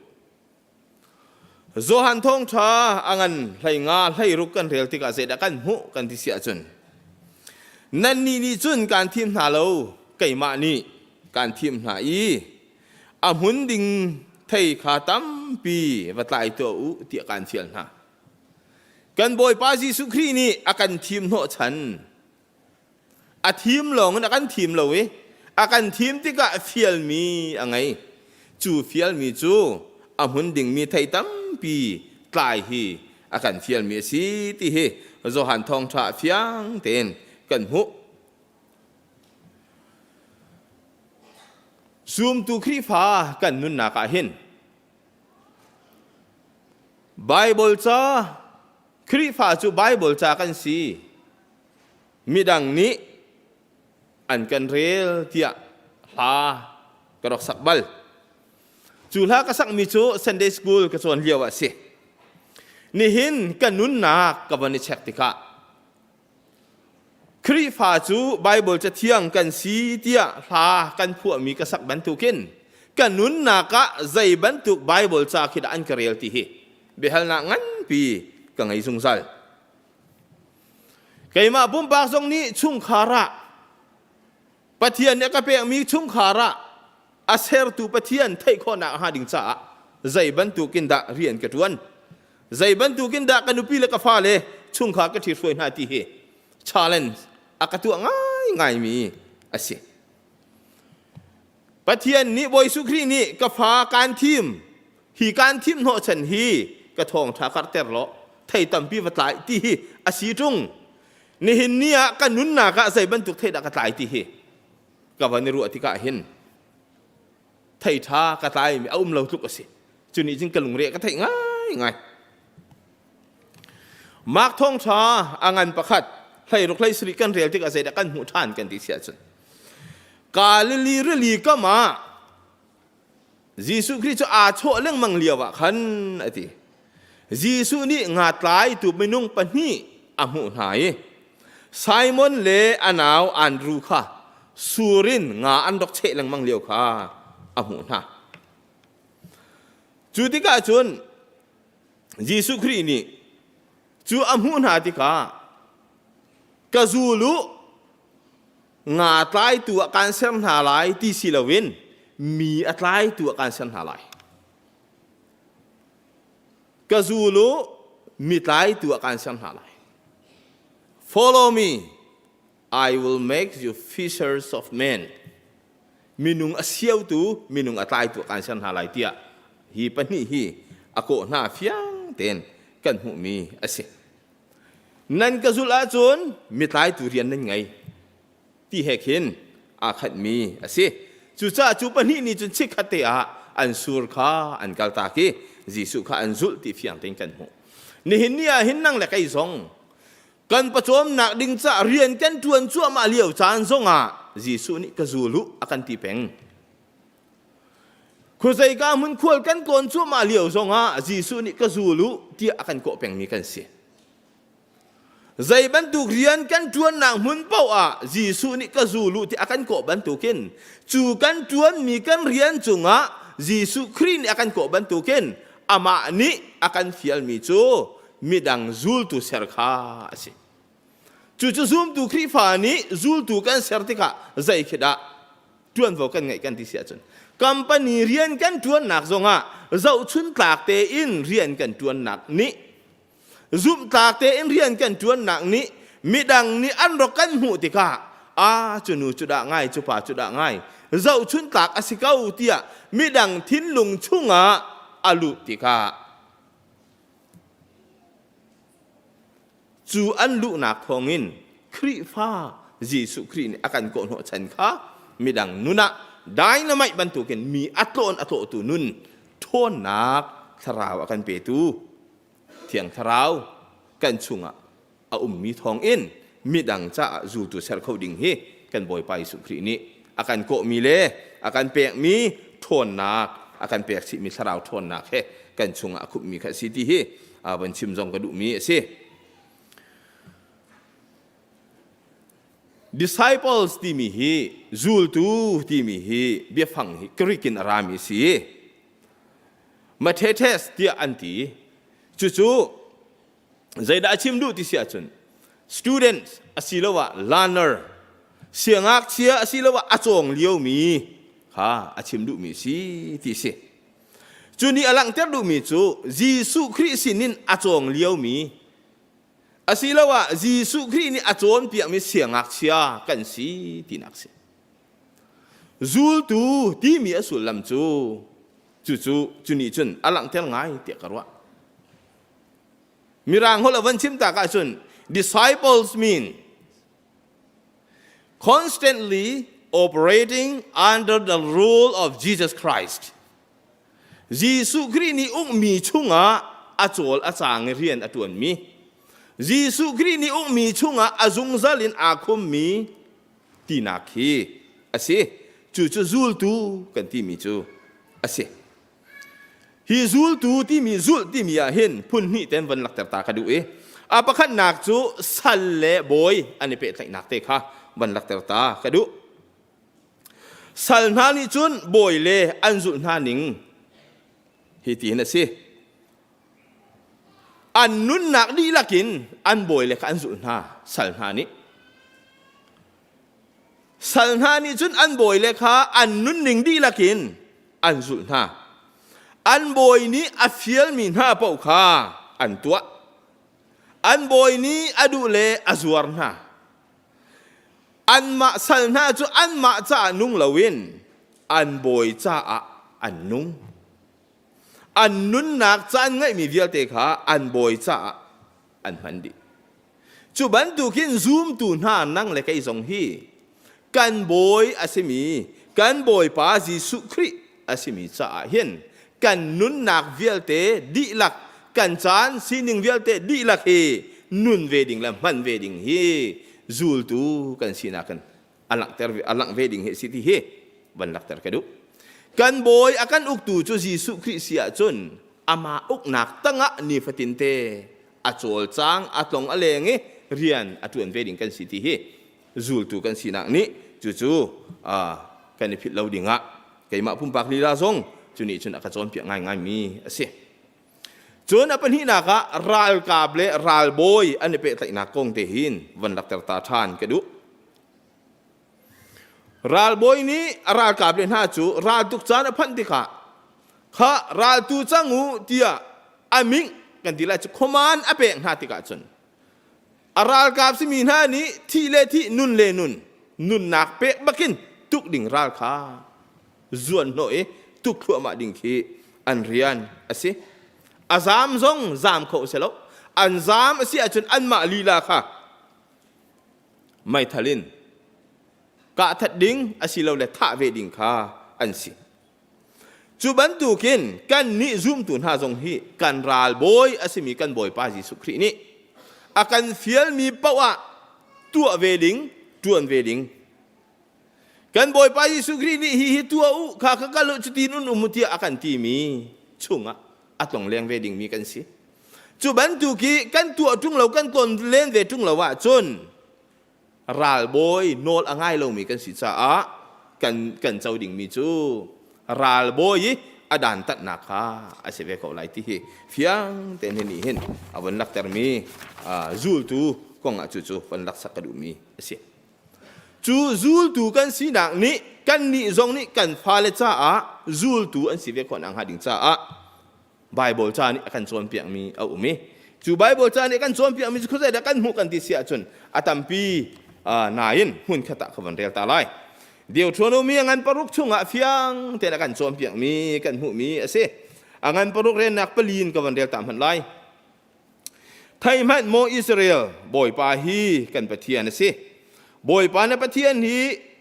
Johan thawngṭha a ngan hlei nga hlei ruk kan rel tikah zeidah kan hmuh kan ti si ahcun nannih nih cun kaan thim hna lo keimah nih kaan thim hna i a hmun ding thei kha tampi va tlai tuah u tiah kaan fial hna. Kan Bawipa Jesuh Khrih nih a kan thim hnawhchan. A thim lawng in a kan thim lo i a kan thim tikah fialmi a ngei. Cu fialmi cu a hmun dingmi thei tampi tlai hi a kan fialmi a si ti hi Johan thawngṭha fiang tein kan hmuh. Zumtu Khrihfa kan nunnak ah hin Baibal ca Khrihfa cu Baibal ca kan si. Midang nih an kan rel tiah hla ka rak sak bal. Cu hla ka sakmi cu Sunday school ka cawn lio ah si. Nihin ka nunnak ka von i check tikah Khrihfa cu Baibal Cathiang kan si tiah hla kan phuahmi ka sak bantukin ka nunnak ah zei bantuk Baibal ca khi dah an ka rel ti hi biahalnak nganpi ka ngei zungzal. Keimah pumpak zong nih chungkhar ah Pathian nih a ka pekmi chungkhar ah a sertu Pathian theih khawhnak hnga ding caah zei bantukin dah rian ka ṭuan zei bantukin dah ka nupi le ka fale chungkhar ka ṭhithruai hna ti hi challenge a ka tuah ngaingaimi a si. Pathian nih Bawi Jesuh Khrih nih ka fa kaan thim hi kaan thim hnawhchan hi ka thawngṭha karhter law thei tampi va tlai ti hi a si ṭung. Nihin ni ah ka nunnak ah zei bantuk thei dah ka tlai ti hi ka van i ruah tikah hin thei ṭha ka tlaimi a um lo tluk a si. Cu nih cun ka lungre ka theih ngaingai. Mark thawngṭha a ngan pakhat 16 hlei kan rel tikah zeidah kan hmuh ṭhan kan ti si ahcun Galilee rili kam ah Jesuh Khrih cu aa chawh lengmang lio ah khan a ti. Jesuh nih nga tlaitu minung pahnih a hmuh hna i Simon le a nau Andru kha sur in nga an rak cheh lengmang lio kha a hmuh hna. Cu tikah cun Jesuh Khrih nih cu a hmuh hna tikah ka zul u nga tlaitu ah kaan ser hna lai ti si loin mi a tlaitu ah kaan ser hna lai. Ka zul u mi tlaitu ah kaan ser hna lai. Follow me, I will make you fishers of men. Minung a siotu, minung a tlaitu ah kaan ser hna lai tiah hi pahnih hi a kawh hna fiang tein kan hmuhmi a si. Nan ka zulh ahcun mitlaitu rian nan ngei ti he khin aa khatmi a si. Cucaah cu pahnih nih cun chikkhat te ah an sur kha an kaltak i Jesuh kha an zulh ti fiang tein kan hmuh. Nihin ni ah hin nang le kei zong kan pawcawmnak ding caah rian kan ṭuan cuahmah lio caan zongah Jesuh nih ka zul u a kan ti peng. Khuazeika hmun khual kan tlawn cuahmah lio zongah Jesuh nih ka zul u tiah a kan kawh pengmi kan si. Zei bantuk rian kan ṭuannak hmun paoh ah Jesuh nih ka zul u tiah a kan kawh bantukin cu kan ṭuanmi kan rian cungah Jesuh Khrih nih a kan kawh bantukin amah nih a kan fialmi cu midang zultu ser kha a si. Cucu zumtu Khrihfa nih zultu kan ser tikah zei khi dah ṭuanvo kan ngeih kan ti si ahcun company rian kan ṭuannak zongah zohchun tlak tein rian kan ṭuannak nih zumhtlak tein rian kan ṭuannak nih midang nih an rak kan hmuh tikah a cu nu cu dah ngai cu pa cu dah ngai zohchun tlak a si ko tiah midang thinlung chungah a luh tikah Cu an luhnak thawngin Khrihfa Jesuh Khrih nih a kan kawhhnawh chan kha midang nun ah dynamite bantukin mi a tlawn a tlawhtu nun ṭhawnnak thlarau a kan petu Thiang Thlarau kan chungah a ummi thawngin midang caah zultu ser kho ding hi kan Bawipa Jesuh Khrih nih a kan kawhmi le a kan pekmi ṭhawnnak a kan pek chihmi thlarau ṭhawnnak he kan chungah a khupmi kha a si ti hi van chim zong ka duhmi a si. Disciples timi hi zultu timi hi biafang hi Greek in a rami a si. Mathetes tiah an ti. Cucu zeidah a chim duh ti si ahcun students asiloah learner siangngakchia asiloah a cawng liomi kha a chim duhmi si ti si. Cu nih a langhter duhmi cu Jesuh Khrih sinin a cawng liomi asiloah Jesuh Khrih nih a cawnpiakmi siangngakchia kan si tinak a si. Zultu timi a sullam cu cucu cu nih cun a langhter ngai tiah ka ruah. Mirang holh a van chim tak ahcun disciples mean constantly operating under the rule of Jesus Christ. Jesuh Khrih nih ukmi chungah a cawl a caang i rian a ṭuanmi Jesuh Khrih nih ukmi chungah a zungzal in aa khummi tinak hi a si. Cucu zultu kan timi cu a si. Hi zultu timi zulh timi ah hin phun hnih ten von lakter ta ka duh i a pakhatnak cu sal le bawi an i pehtlaihnak te kha von lakter ta ka duh. Sal hna nih cun bawi le an zulh hna ning hi ti hin a si. An nunnak dihlak in an bawi le kha an zulh hna sal hna nih. Sal hna nih cun an bawile kha an nunning dihlak in an zulh hna. An bawi nih a fialmi hna paoh kha an tuah. An bawi nih a duh le a zuar hna. Anmah sal hna cu anmah caah nung loin An bawi caah an nung. An nunnak caan ngeihmi vialte kha an bawi caah an hman dih. Cu bantukin zumtu hna nang le kei zong hi kan bawi a simi kan Bawipa Jesuh Khrih a simi caah hin kan nunnak vialte dihlak kan caan sining vialte dihlak hi nun ve ding le hman ve ding hi zultu kan sinak in a langhter a langh ve ding hi a si ti hi van lakter ka duh. Kan bawi a kan uktu cu Jesuh Khrih si ahcun amah uknak tangah nifatin te a cawlcang a tlong a leng i rian a ṭuan ve ding kan si ti hi zultu kan sinak nih cucu kan i philh lo dingah keimah pumpak lila zong cu nih cun a ka cawnpiak ngaingaimi a si. Cun a pahnihnak ah ralkap le ralbawi an i pehtlaihnak kong te hin van lakter ta ṭhan ka duh. Ralbawi nih a ralkap le hna cu raltuk caan a phanh tikah kha raltu cang u tiah a ming kan ti lai cu khuaman a pek hna tikah cun a ralkap simi hna nih thih le thih nun le nun nunnak pek bakin tuk ding ral kha zuan hnawh i tuk thluahmah ding khi an rian a si. A zaam zong zaam kho a si lo. An zaam a si ahcun anmah lila kha meithal in kah that ding asilole thah ve ding kha an si. Cu bantukin kannih zumtu hna zong hi kan ralbawi a simi kan Bawipa Jesuh Khrih nih a kan fialmi paoh ah tuah ve ding, ṭuan ve ding. Kan Bawipa Jesuh Khrih nih hi hi tuah u, kha kha kal u, cutin un um u tiah a kan timi chungah a tlongleng ve dingmi kan si. Cu bantuk i kan tuah ṭung lo, kan tlawn len ve ṭung lo ahcun ralbawi nawl a ngai lomi kan si caah kan, kan co dingmi cu ralbawi i a dantatnak kha a si ve ko lai ti hi fiang tein hi nih hin a von laktermi zultu kong ah cucu von laksak ka duhmi a si. Cu zultu kan sinak nih kannih zong nih kan fale caah zultu an si ve khawh nakhnga ding caah Bible ca nih a kan cawnpiakmi a um i cu Bible ca nih a kan cawnpiakmi cu khuazei dah kan hmuh kan ti si ahcun a tampi nain hmun khat ah ka von rel ta lai. Deuteronomy a ngan paruk chungah fiang tein a kan cawnpiakmi kan hmuhmi a si. A ngan paruk rennak pali in ka von rel ta hmanh lai. Thei hmanh maw Israel, Bawipa hi kan Pathian a si. Bawipa na Pathian hi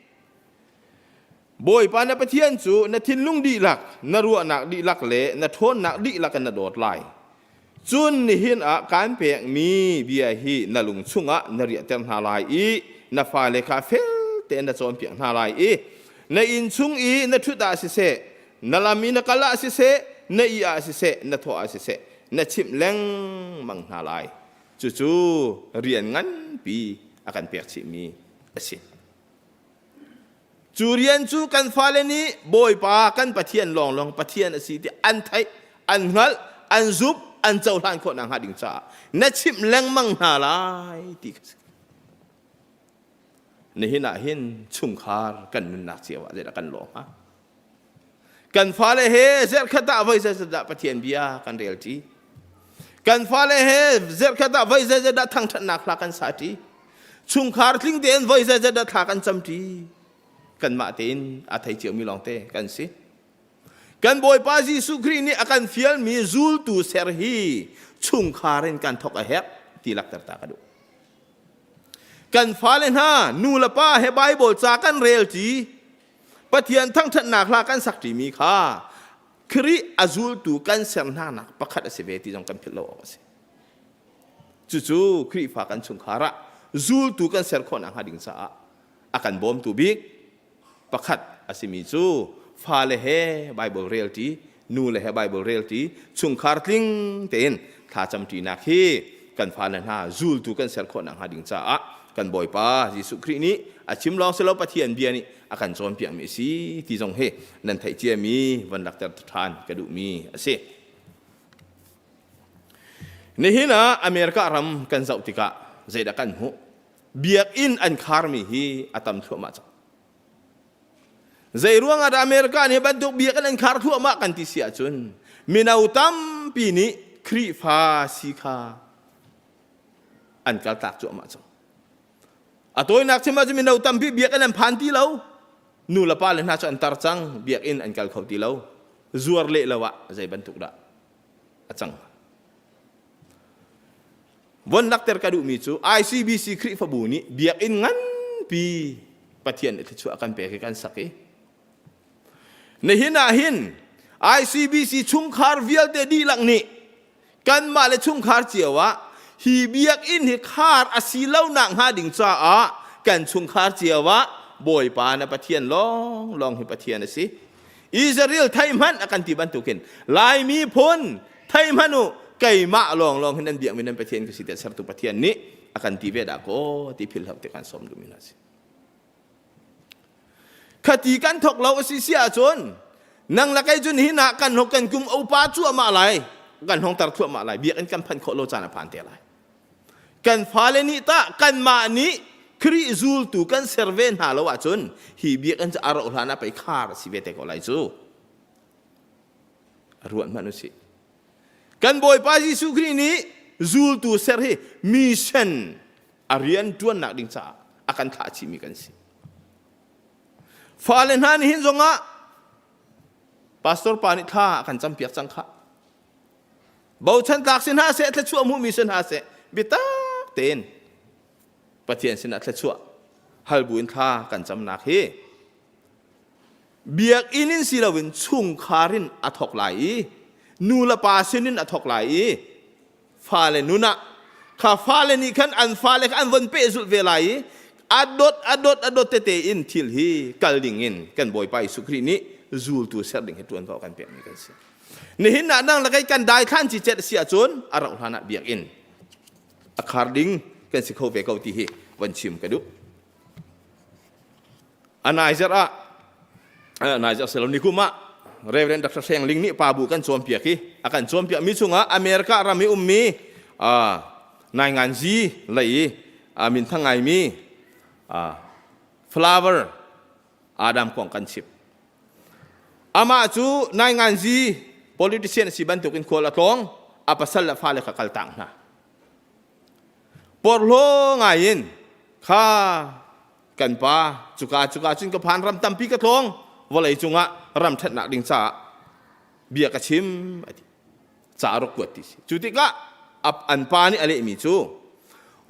Bawipa na Pathian cu na thinlung dihlak, na ruahnak dihlak le na ṭhawnnak dihlak in na dawt lai. Cun nihin ah kaan pekmi bia hi na lung chungah na riahter hna lai i na fale kha fel tein na cawnpiak hna lai i na inn chung i na ṭhut ah siseh, na lam i na kal ah siseh, na ih ah siseh, na thawh ah siseh, na chimh lengmang hna lai. Cucu rian nganpi a kan pek chihmi a si. Cu rian cu kan fale nih Bawipa kan Pathian lawnglawng Pathian a si ti an theih, an hngalh, an zumh, an cohlan khawh nakhnga ding caah na chimh lengmang hna lai ti kha si. Nihin ah hin chungkhar kan nunnak cio ah zeidah kan lawh hnga? Kan fale he zerkhat ah voi zeizat dah Pathian bia kan rel ṭi? Kan fale he zerkhat ah voi zeizat dah thangṭhatnak hla kan sa ṭi? Chungkhar tling tein voi zeizat dah thla kan cam ṭi? Kanmah tein a thei ciomi lawngte kan si. Kan Bawipa Jesuh Khrih nih a kan fialmi zultu ser hi chungkhar in kan thawk a herh ti lakter ta ka duh. Kan fale hna nu le pa he Bible ca kan rel ṭi Pathian thangṭhatnak hla kan sak ṭimi kha Khrih a zultu kan ser hnanak pakhat a si ve ti zong kan philh lo awk a si. Cucu Khrihfa kan chungkhar ah zultu kan ser khawh nakhnga ding caah a kan bawmtu bik pakhat a simi cu fale he Bible rel ṭi, nu le he Bible rel ṭi, chungkhar tling tein thlacam ṭinak hi kan fale hna zultu kan ser khawh nakhnga ding caah kan Bawipa Jesuh Khrih nih a chim lawng si lo Pathian bia nih a kan cawnpiakmi a si ti zong hi nan theih ciami van lakter ṭhan ka duhmi a si. Nihin ah America ram kan zoh tikah zeidah kan hmuh? Biakinn an kharmi hi a tam thluahmah cang. Zei ruangah dah America nih bantuk biakinn an khar thluahmah kan ti si ahcun mino tampi nih Khrihfa si kha an kaltak cuahmah cang. A tawinak chim ahcun mino tampi biakinn an phan ti lo. Nu le pa le hna cu an tar cang, biakinn an kal kho ti lo. Zuar leh lo ah zei bantuk dah a cang. Von lakter ka duhmi cu ICBC Khrihfabu nih biakinn nganpi Pathian nih thluachuah kan pek i kan sak i nihin ah hin ICBC chungkhar vialte dihlak nih kanmah le chungkhar cio ah hi biakinn hi khar a si lo nak hnga ding caah kan chungkhar cio ah Bawipa na Pathian lawng lawng hi Pathian a si. Israel thei hmanh a kan ti bantukin Laimi phun thei hmanh u keimah lawng lawng hin nan biakmi nan Pathian ka si tiah sertu Pathian nih a kan ti ve dah kaw ti philhlo te kan sawm duhmi hna si. Khati kan thok lo a si si ahcun nang le kei cun hin ah kan hok kan kum upa cuahmah lai kan hong tar thluahmah lai biakinn kan phanh khawh lo caan a phan te lai kan fale nih tah kanmah nih Khrih zultu kan ser ve hna lo ahcun hi biakinn cu a rauh hlan ah pei khar a si ve te ko lai cu ruat hmanh usih kan Bawipa Jesuh Khrih nih zultu ser hi mission a rian ṭuannak ding caah a kan thlah chihmi kan si. Fale hna nih hin zongah pastor pa nih thla a kan campiak cang khah. Bochan tlak si hna seh, thluachuah hmuhmi si hna seh, biatak tein Pathian sinah thluachuah hal buin thla kan camnak hi biakinn in si loin chungkhar in a thawk lai i nu le pa sinin a thawk lai i fale nun ah kha fale nih khan an fale kha an von pehzulh ve lai i a dot a dot a dot tete in thil hi kal ding in kan Bawipa Jesuh Khrih nih zultu ser ding hi ṭuanvo kan pekmi kan si. Nihin ah nang le kei kan daithlan ci cet si ahcun a rauh hlan ah biakinn a khar ding kan si kho ve ko ti hi von chim ka duh. A naizer ah naizer selo nikum ah Reverend Dr. Hreng Ling nih pa bu kan cawnpiak i a kan cawnpiak mi chungah America ram i ummi nainganzi lei i minthang ngaimi Flower Adam kong kan chim. Amah cu nainganzi politician a si bantukin khual a tlawng a pasal le fale kha kal tang hna. Porhlaw ngaiin kha kan pa cuka cuka cun ka phan ram tampi ka tlawng vawlei cungah ram ṭhatnak ding caah bia ka chim a ti ca a rak kuat ti si cu tikah an pa nih a lehmi cu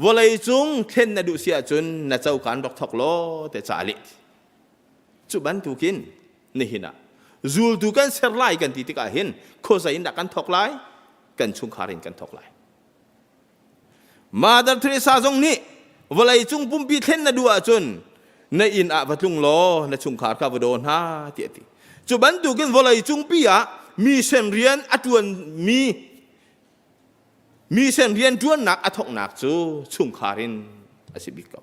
vawlei cung thlen na duh si ahcun na cokaan rak thok law te ca a leh ti cu bantukin nihin ah zultu kan ser lai kan ti tikah hin khuazei in dah kan thok lai kan chungkhar in kan thok lai Mother Teresa zong nih vawleicung pumpi thlen na duh ahcun na inn ah va tlung law na chungkhar kha va daw hna tiah a ti. Cu bantukin vawleicung pi ah mission rian a ṭuanmi mission rian ṭuannak a thawknak cu chungkhar in a si bik ko.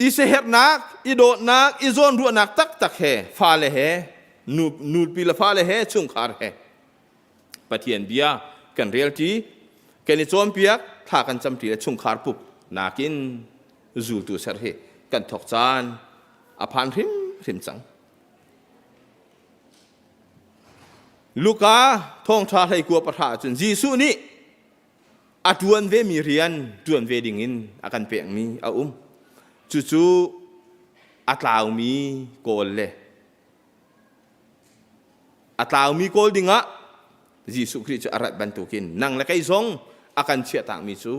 I siaherhnak, i dawtnak, i zawnruahnak taktak he fale he nu, nupi le fale he chungkhar he Pathian bia kan relṭi, kan i cawnpiak, thla kan camṭi le chungkhar pup nakin zultu ser hi kan thawk caan a phan hrimhrim cang. Luka thawngṭha hleikua pahra ahcun Jesuh nih a ṭuan vemi rian ṭuan ve dingin a kan pekmi a um. Cucu a tlaumi kawl le a tlaumi kawl dingah Jesuh Khrih cu a rat bantukin nang le kei zong a kan chiahtakmi cu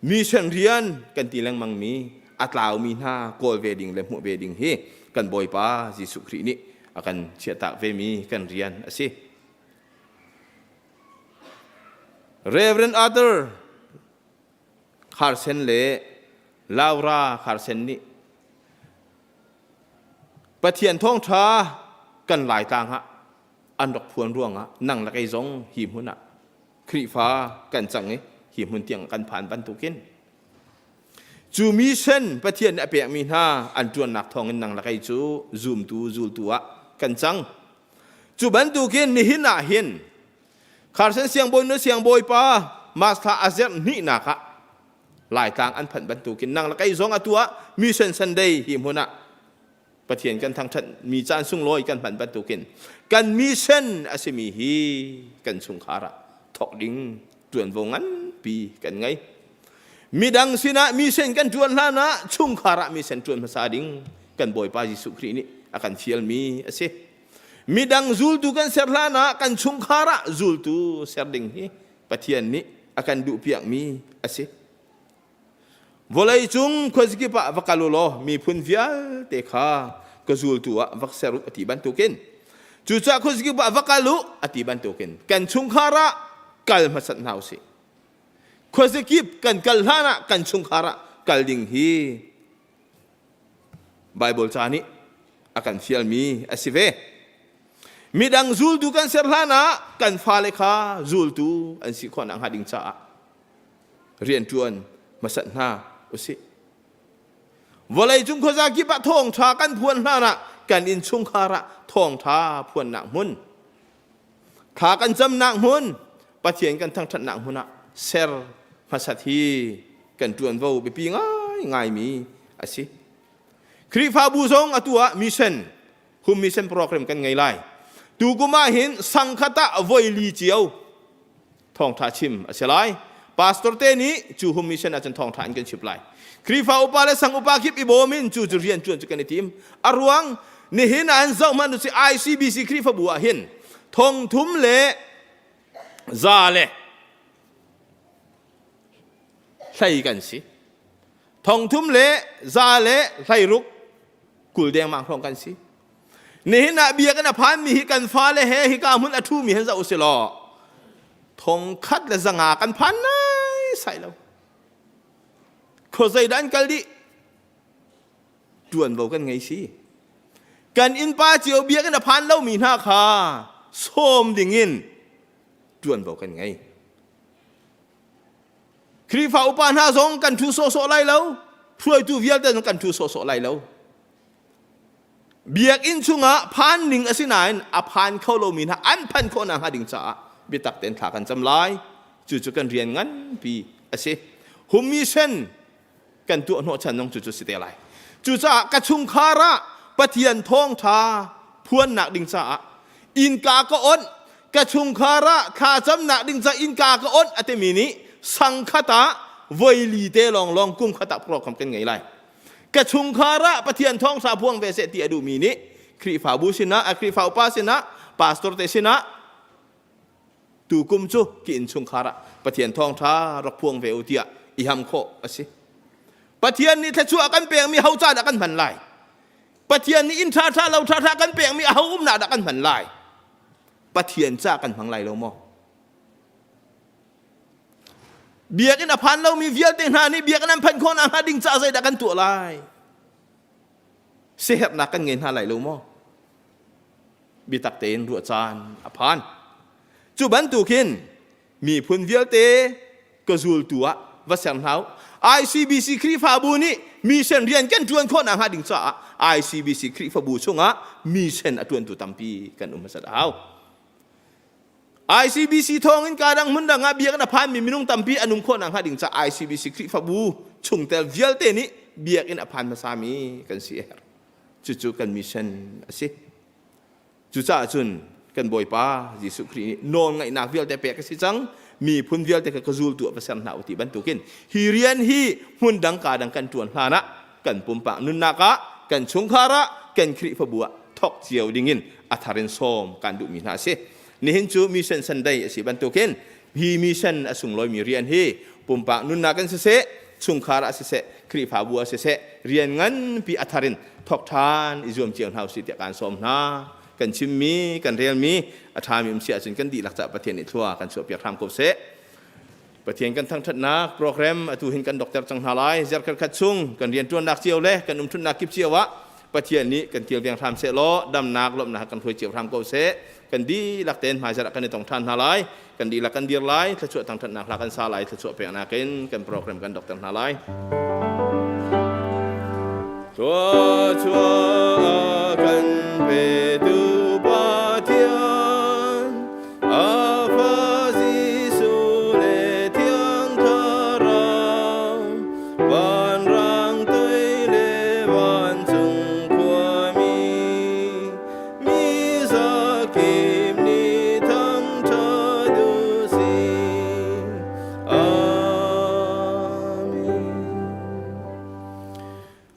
mission rian kan ti lengmangmi a tlaumi hna kawl ve ding le hmuh ve ding hi kan Bawipa Jesuh Khrih nih a kan chiahtak vemi kan rian a si. Reverend Arthur Carson le Laura Carson nih Pathian thawngṭha kan Laitlang ah an rak phuan ruangah nang le kei zong hi hmun ah Khrihfa kan cang i hi hmun tiang kan phan bantukin cu mission Pathian nih a pekmi hna an ṭuannak thawngin nang le kei cu zumtu zultu ah kan cang. Cu bantukin nihin ah hin Carson siangbawi nu siangbawipa March thla a zerh hnihnak ah Laitlang an phanh bantukin nang le kei zong atu ah Mission Sunday hi hmun ah Pathian kan thangṭhat mi caan sunglawi kan hman bantukin kan mission a simi hi kan chungkhar ah thawk ding ṭuanvo nganpi kan ngei. Midang sinah mission kan ṭuan hlan ah chungkhar ah mission ṭuan hmasa ding kan Bawipa Jesuh Khrih nih a kan fialmi a si. Midang zultu kan ser hlan ah kan chungkhar ah zultu ser ding hi Pathian nih a kan duhpiakmi a si. Vawleicung khuazikip ah va kal u law miphun vialte kha ka zultu ah vak ser u a ti bantukin cucaah khuazikip ah va kal u a ti bantukin kan chungkhar ah kal hmasat hna usih. Khuazikip kan kal hlan ah kan chungkhar ah kal ding hi Baibal ca nih a kan fialmi a si ve. Midang zultu kan ser hlan ah kan fale kha zultu an si khawh nakhnga ding caah rianṭuan hmasat hna usih. Vawleicung khuaza kip ah thawngṭha kan phuan hlan ah kan innchungkhar ah thawngṭha phuannak hmun, thla kan camnak hmun, Pathian kan thangṭhatnak hmun ah ser hmasat hi kan ṭuanvo biapi ngaingaimi a si. Khrihfabu zong atu ah mission, home mission program kan ngei lai. Tukum ah hin sangkhat ah voi li cio thawngṭha chim a si lai. Pastor te nih cu home mission ahcun thawngṭha in kan chim lai. Khrihfa upa le sang upa kip i bawm in cu cu rian ṭuan cu kan i tim. A ruang nihin ah an zoh hmanh si ICBC Khrihfabu ah hin thongthum le za le hlei kan si. Thongthum le za le hleiruk 20 dengmang hrawng kan si. Nihin ah biakinn a phanmi hi kan fale he hika hmun a ṭhumi hin zoh usih law thongkhat le 500 kan phan naisai lo. Khuazei dah an kal dih? Ṭuanvo kan ngei si. Kan innpa cio biakinn a phan lomi hna kha sawm dingin ṭuanvo kan ngei. Khrihfa upa hna zong kan ṭhu sawhsawh lai lo. Hruaitu vialte zong kan ṭhu sawhsawh lai lo. Biakinn chungah phan ning a si nain a phan kho lomi hna an phanh khawh nakhnga ding caah biatak tein thla kan cam lai. Cucu kan rian nganpi a si. Hum mission kan tuah hnawhchan zong cucu si te lai. Cucaah ka chungkhar ah Pathian thawngṭha phuannak ding caah innka ka onh ka chungkhar ah thlacamnak ding caah innka ka onh a timi nih sangkhat ah voili te lawnglawng kum khat ah program kan ngei lai. Ka chungkhar ah Pathian thawngṭha phuang ve seh ti a duhmi nih Khrihfabu sinah, a Khrihfa upa sinah, pastor te sinah tukum cu ki innchungkhar ah Pathian thawngṭha rak phuang ve u tiah i ham khawh a si. Pathian nih thluachuah kan pekmi ho ca dah kan hman lai? Pathian nih inn ṭhaṭha lo ṭhaṭha kan pekmi aho umnak dah kan hman lai? Pathian ca kan hmang lai lo maw? Biakinn a phan lomi vialte hna nih biakinn an phanh khawh nakhnga ding caah zeidah kan tuah lai? Siaherhnak kan ngei hna lai lo maw? Biatak tein ruah caan a phan. Cu bantukin miphun vialte ka zultu ah va ser hna u. ICBC Khrihfabu nih mission rian kan ṭuan khawh nakhnga ding caah ICBC Khrihfabu chungah mission a ṭuantu tampi kan um hmasat a hau. ICBC thawngin ka dang hmun dang ah biakinn a phanmi minung tampi an um khawh nakhnga ding caah ICBC Khrihfabu chungtel vialte nih biakinn a phan hmasami kan si a herh. Cucu kan mission a si. Cucaah cun kan Bawipa Jesuh Khrih nih nawlngaihnak vialte pek a si cang. Miphun vialte kha ka zultu ah va ser hna u ti bantukin hi rian hi hmun dang ka dang kan ṭuan hlan ah kan pumpak nunnak ah kan chungkhar ah kan Khrihfabu ah thawk cio dingin a thar in sawm kan duhmi hna a si. Nihin cu mission Sunday a si bantukin hi mission a sunglawimi rian hi pumpak nunnak in siseh, chungkhar ah siseh, Khrihfabu ah siseh, rian nganpi a thar in thawk ṭhan i zuam cio hna usih tiah kaan sawm hna. Kan chimmi, kan relmi a ṭhami um si ahcun kan dihlak caah Pathian nih thlua kan chuahpiak hram ko seh. Pathian kan thangṭhatnak program atu hin kan dokter cang hna lai. Zarh khat chung kan rianṭuannak cio le kan umṭhutnak kip cio ah Pathian nih kan kilveng hram seh law damnak lawmhnak kan hruai cio hram ko seh. Kan dihlak tein hmaizarh ah kan i tong ṭhan hna lai. Kan dihlak kan dir lai. Thluachuah thangṭhatnak hla kan sa lai. Thluachuah peknak in kan program kan dokter hna lai. Thluachuah kan petu Pathian A Fa Jesuh le Thiang Thlarau, vanrang tei le vancung khuami, mi zakip nih thangṭhat u sih. Amen.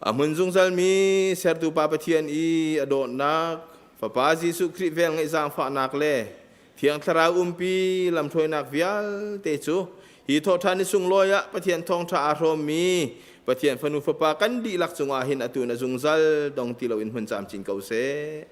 A hmun zungzalmi sertu Pa Pathian i a dawtnak, Fapa Jesuh Khrih velngeih zaangfahnak le Thiang Thlarau umpi lamhruainak vialte cu hi thawhṭhan ni sunglawi ah Pathian thawngṭha aa hrawmmi Pathian fanu fapa kan dihlak cungah hin atu in a zungzal dong ti loin hmun camcin ko seh.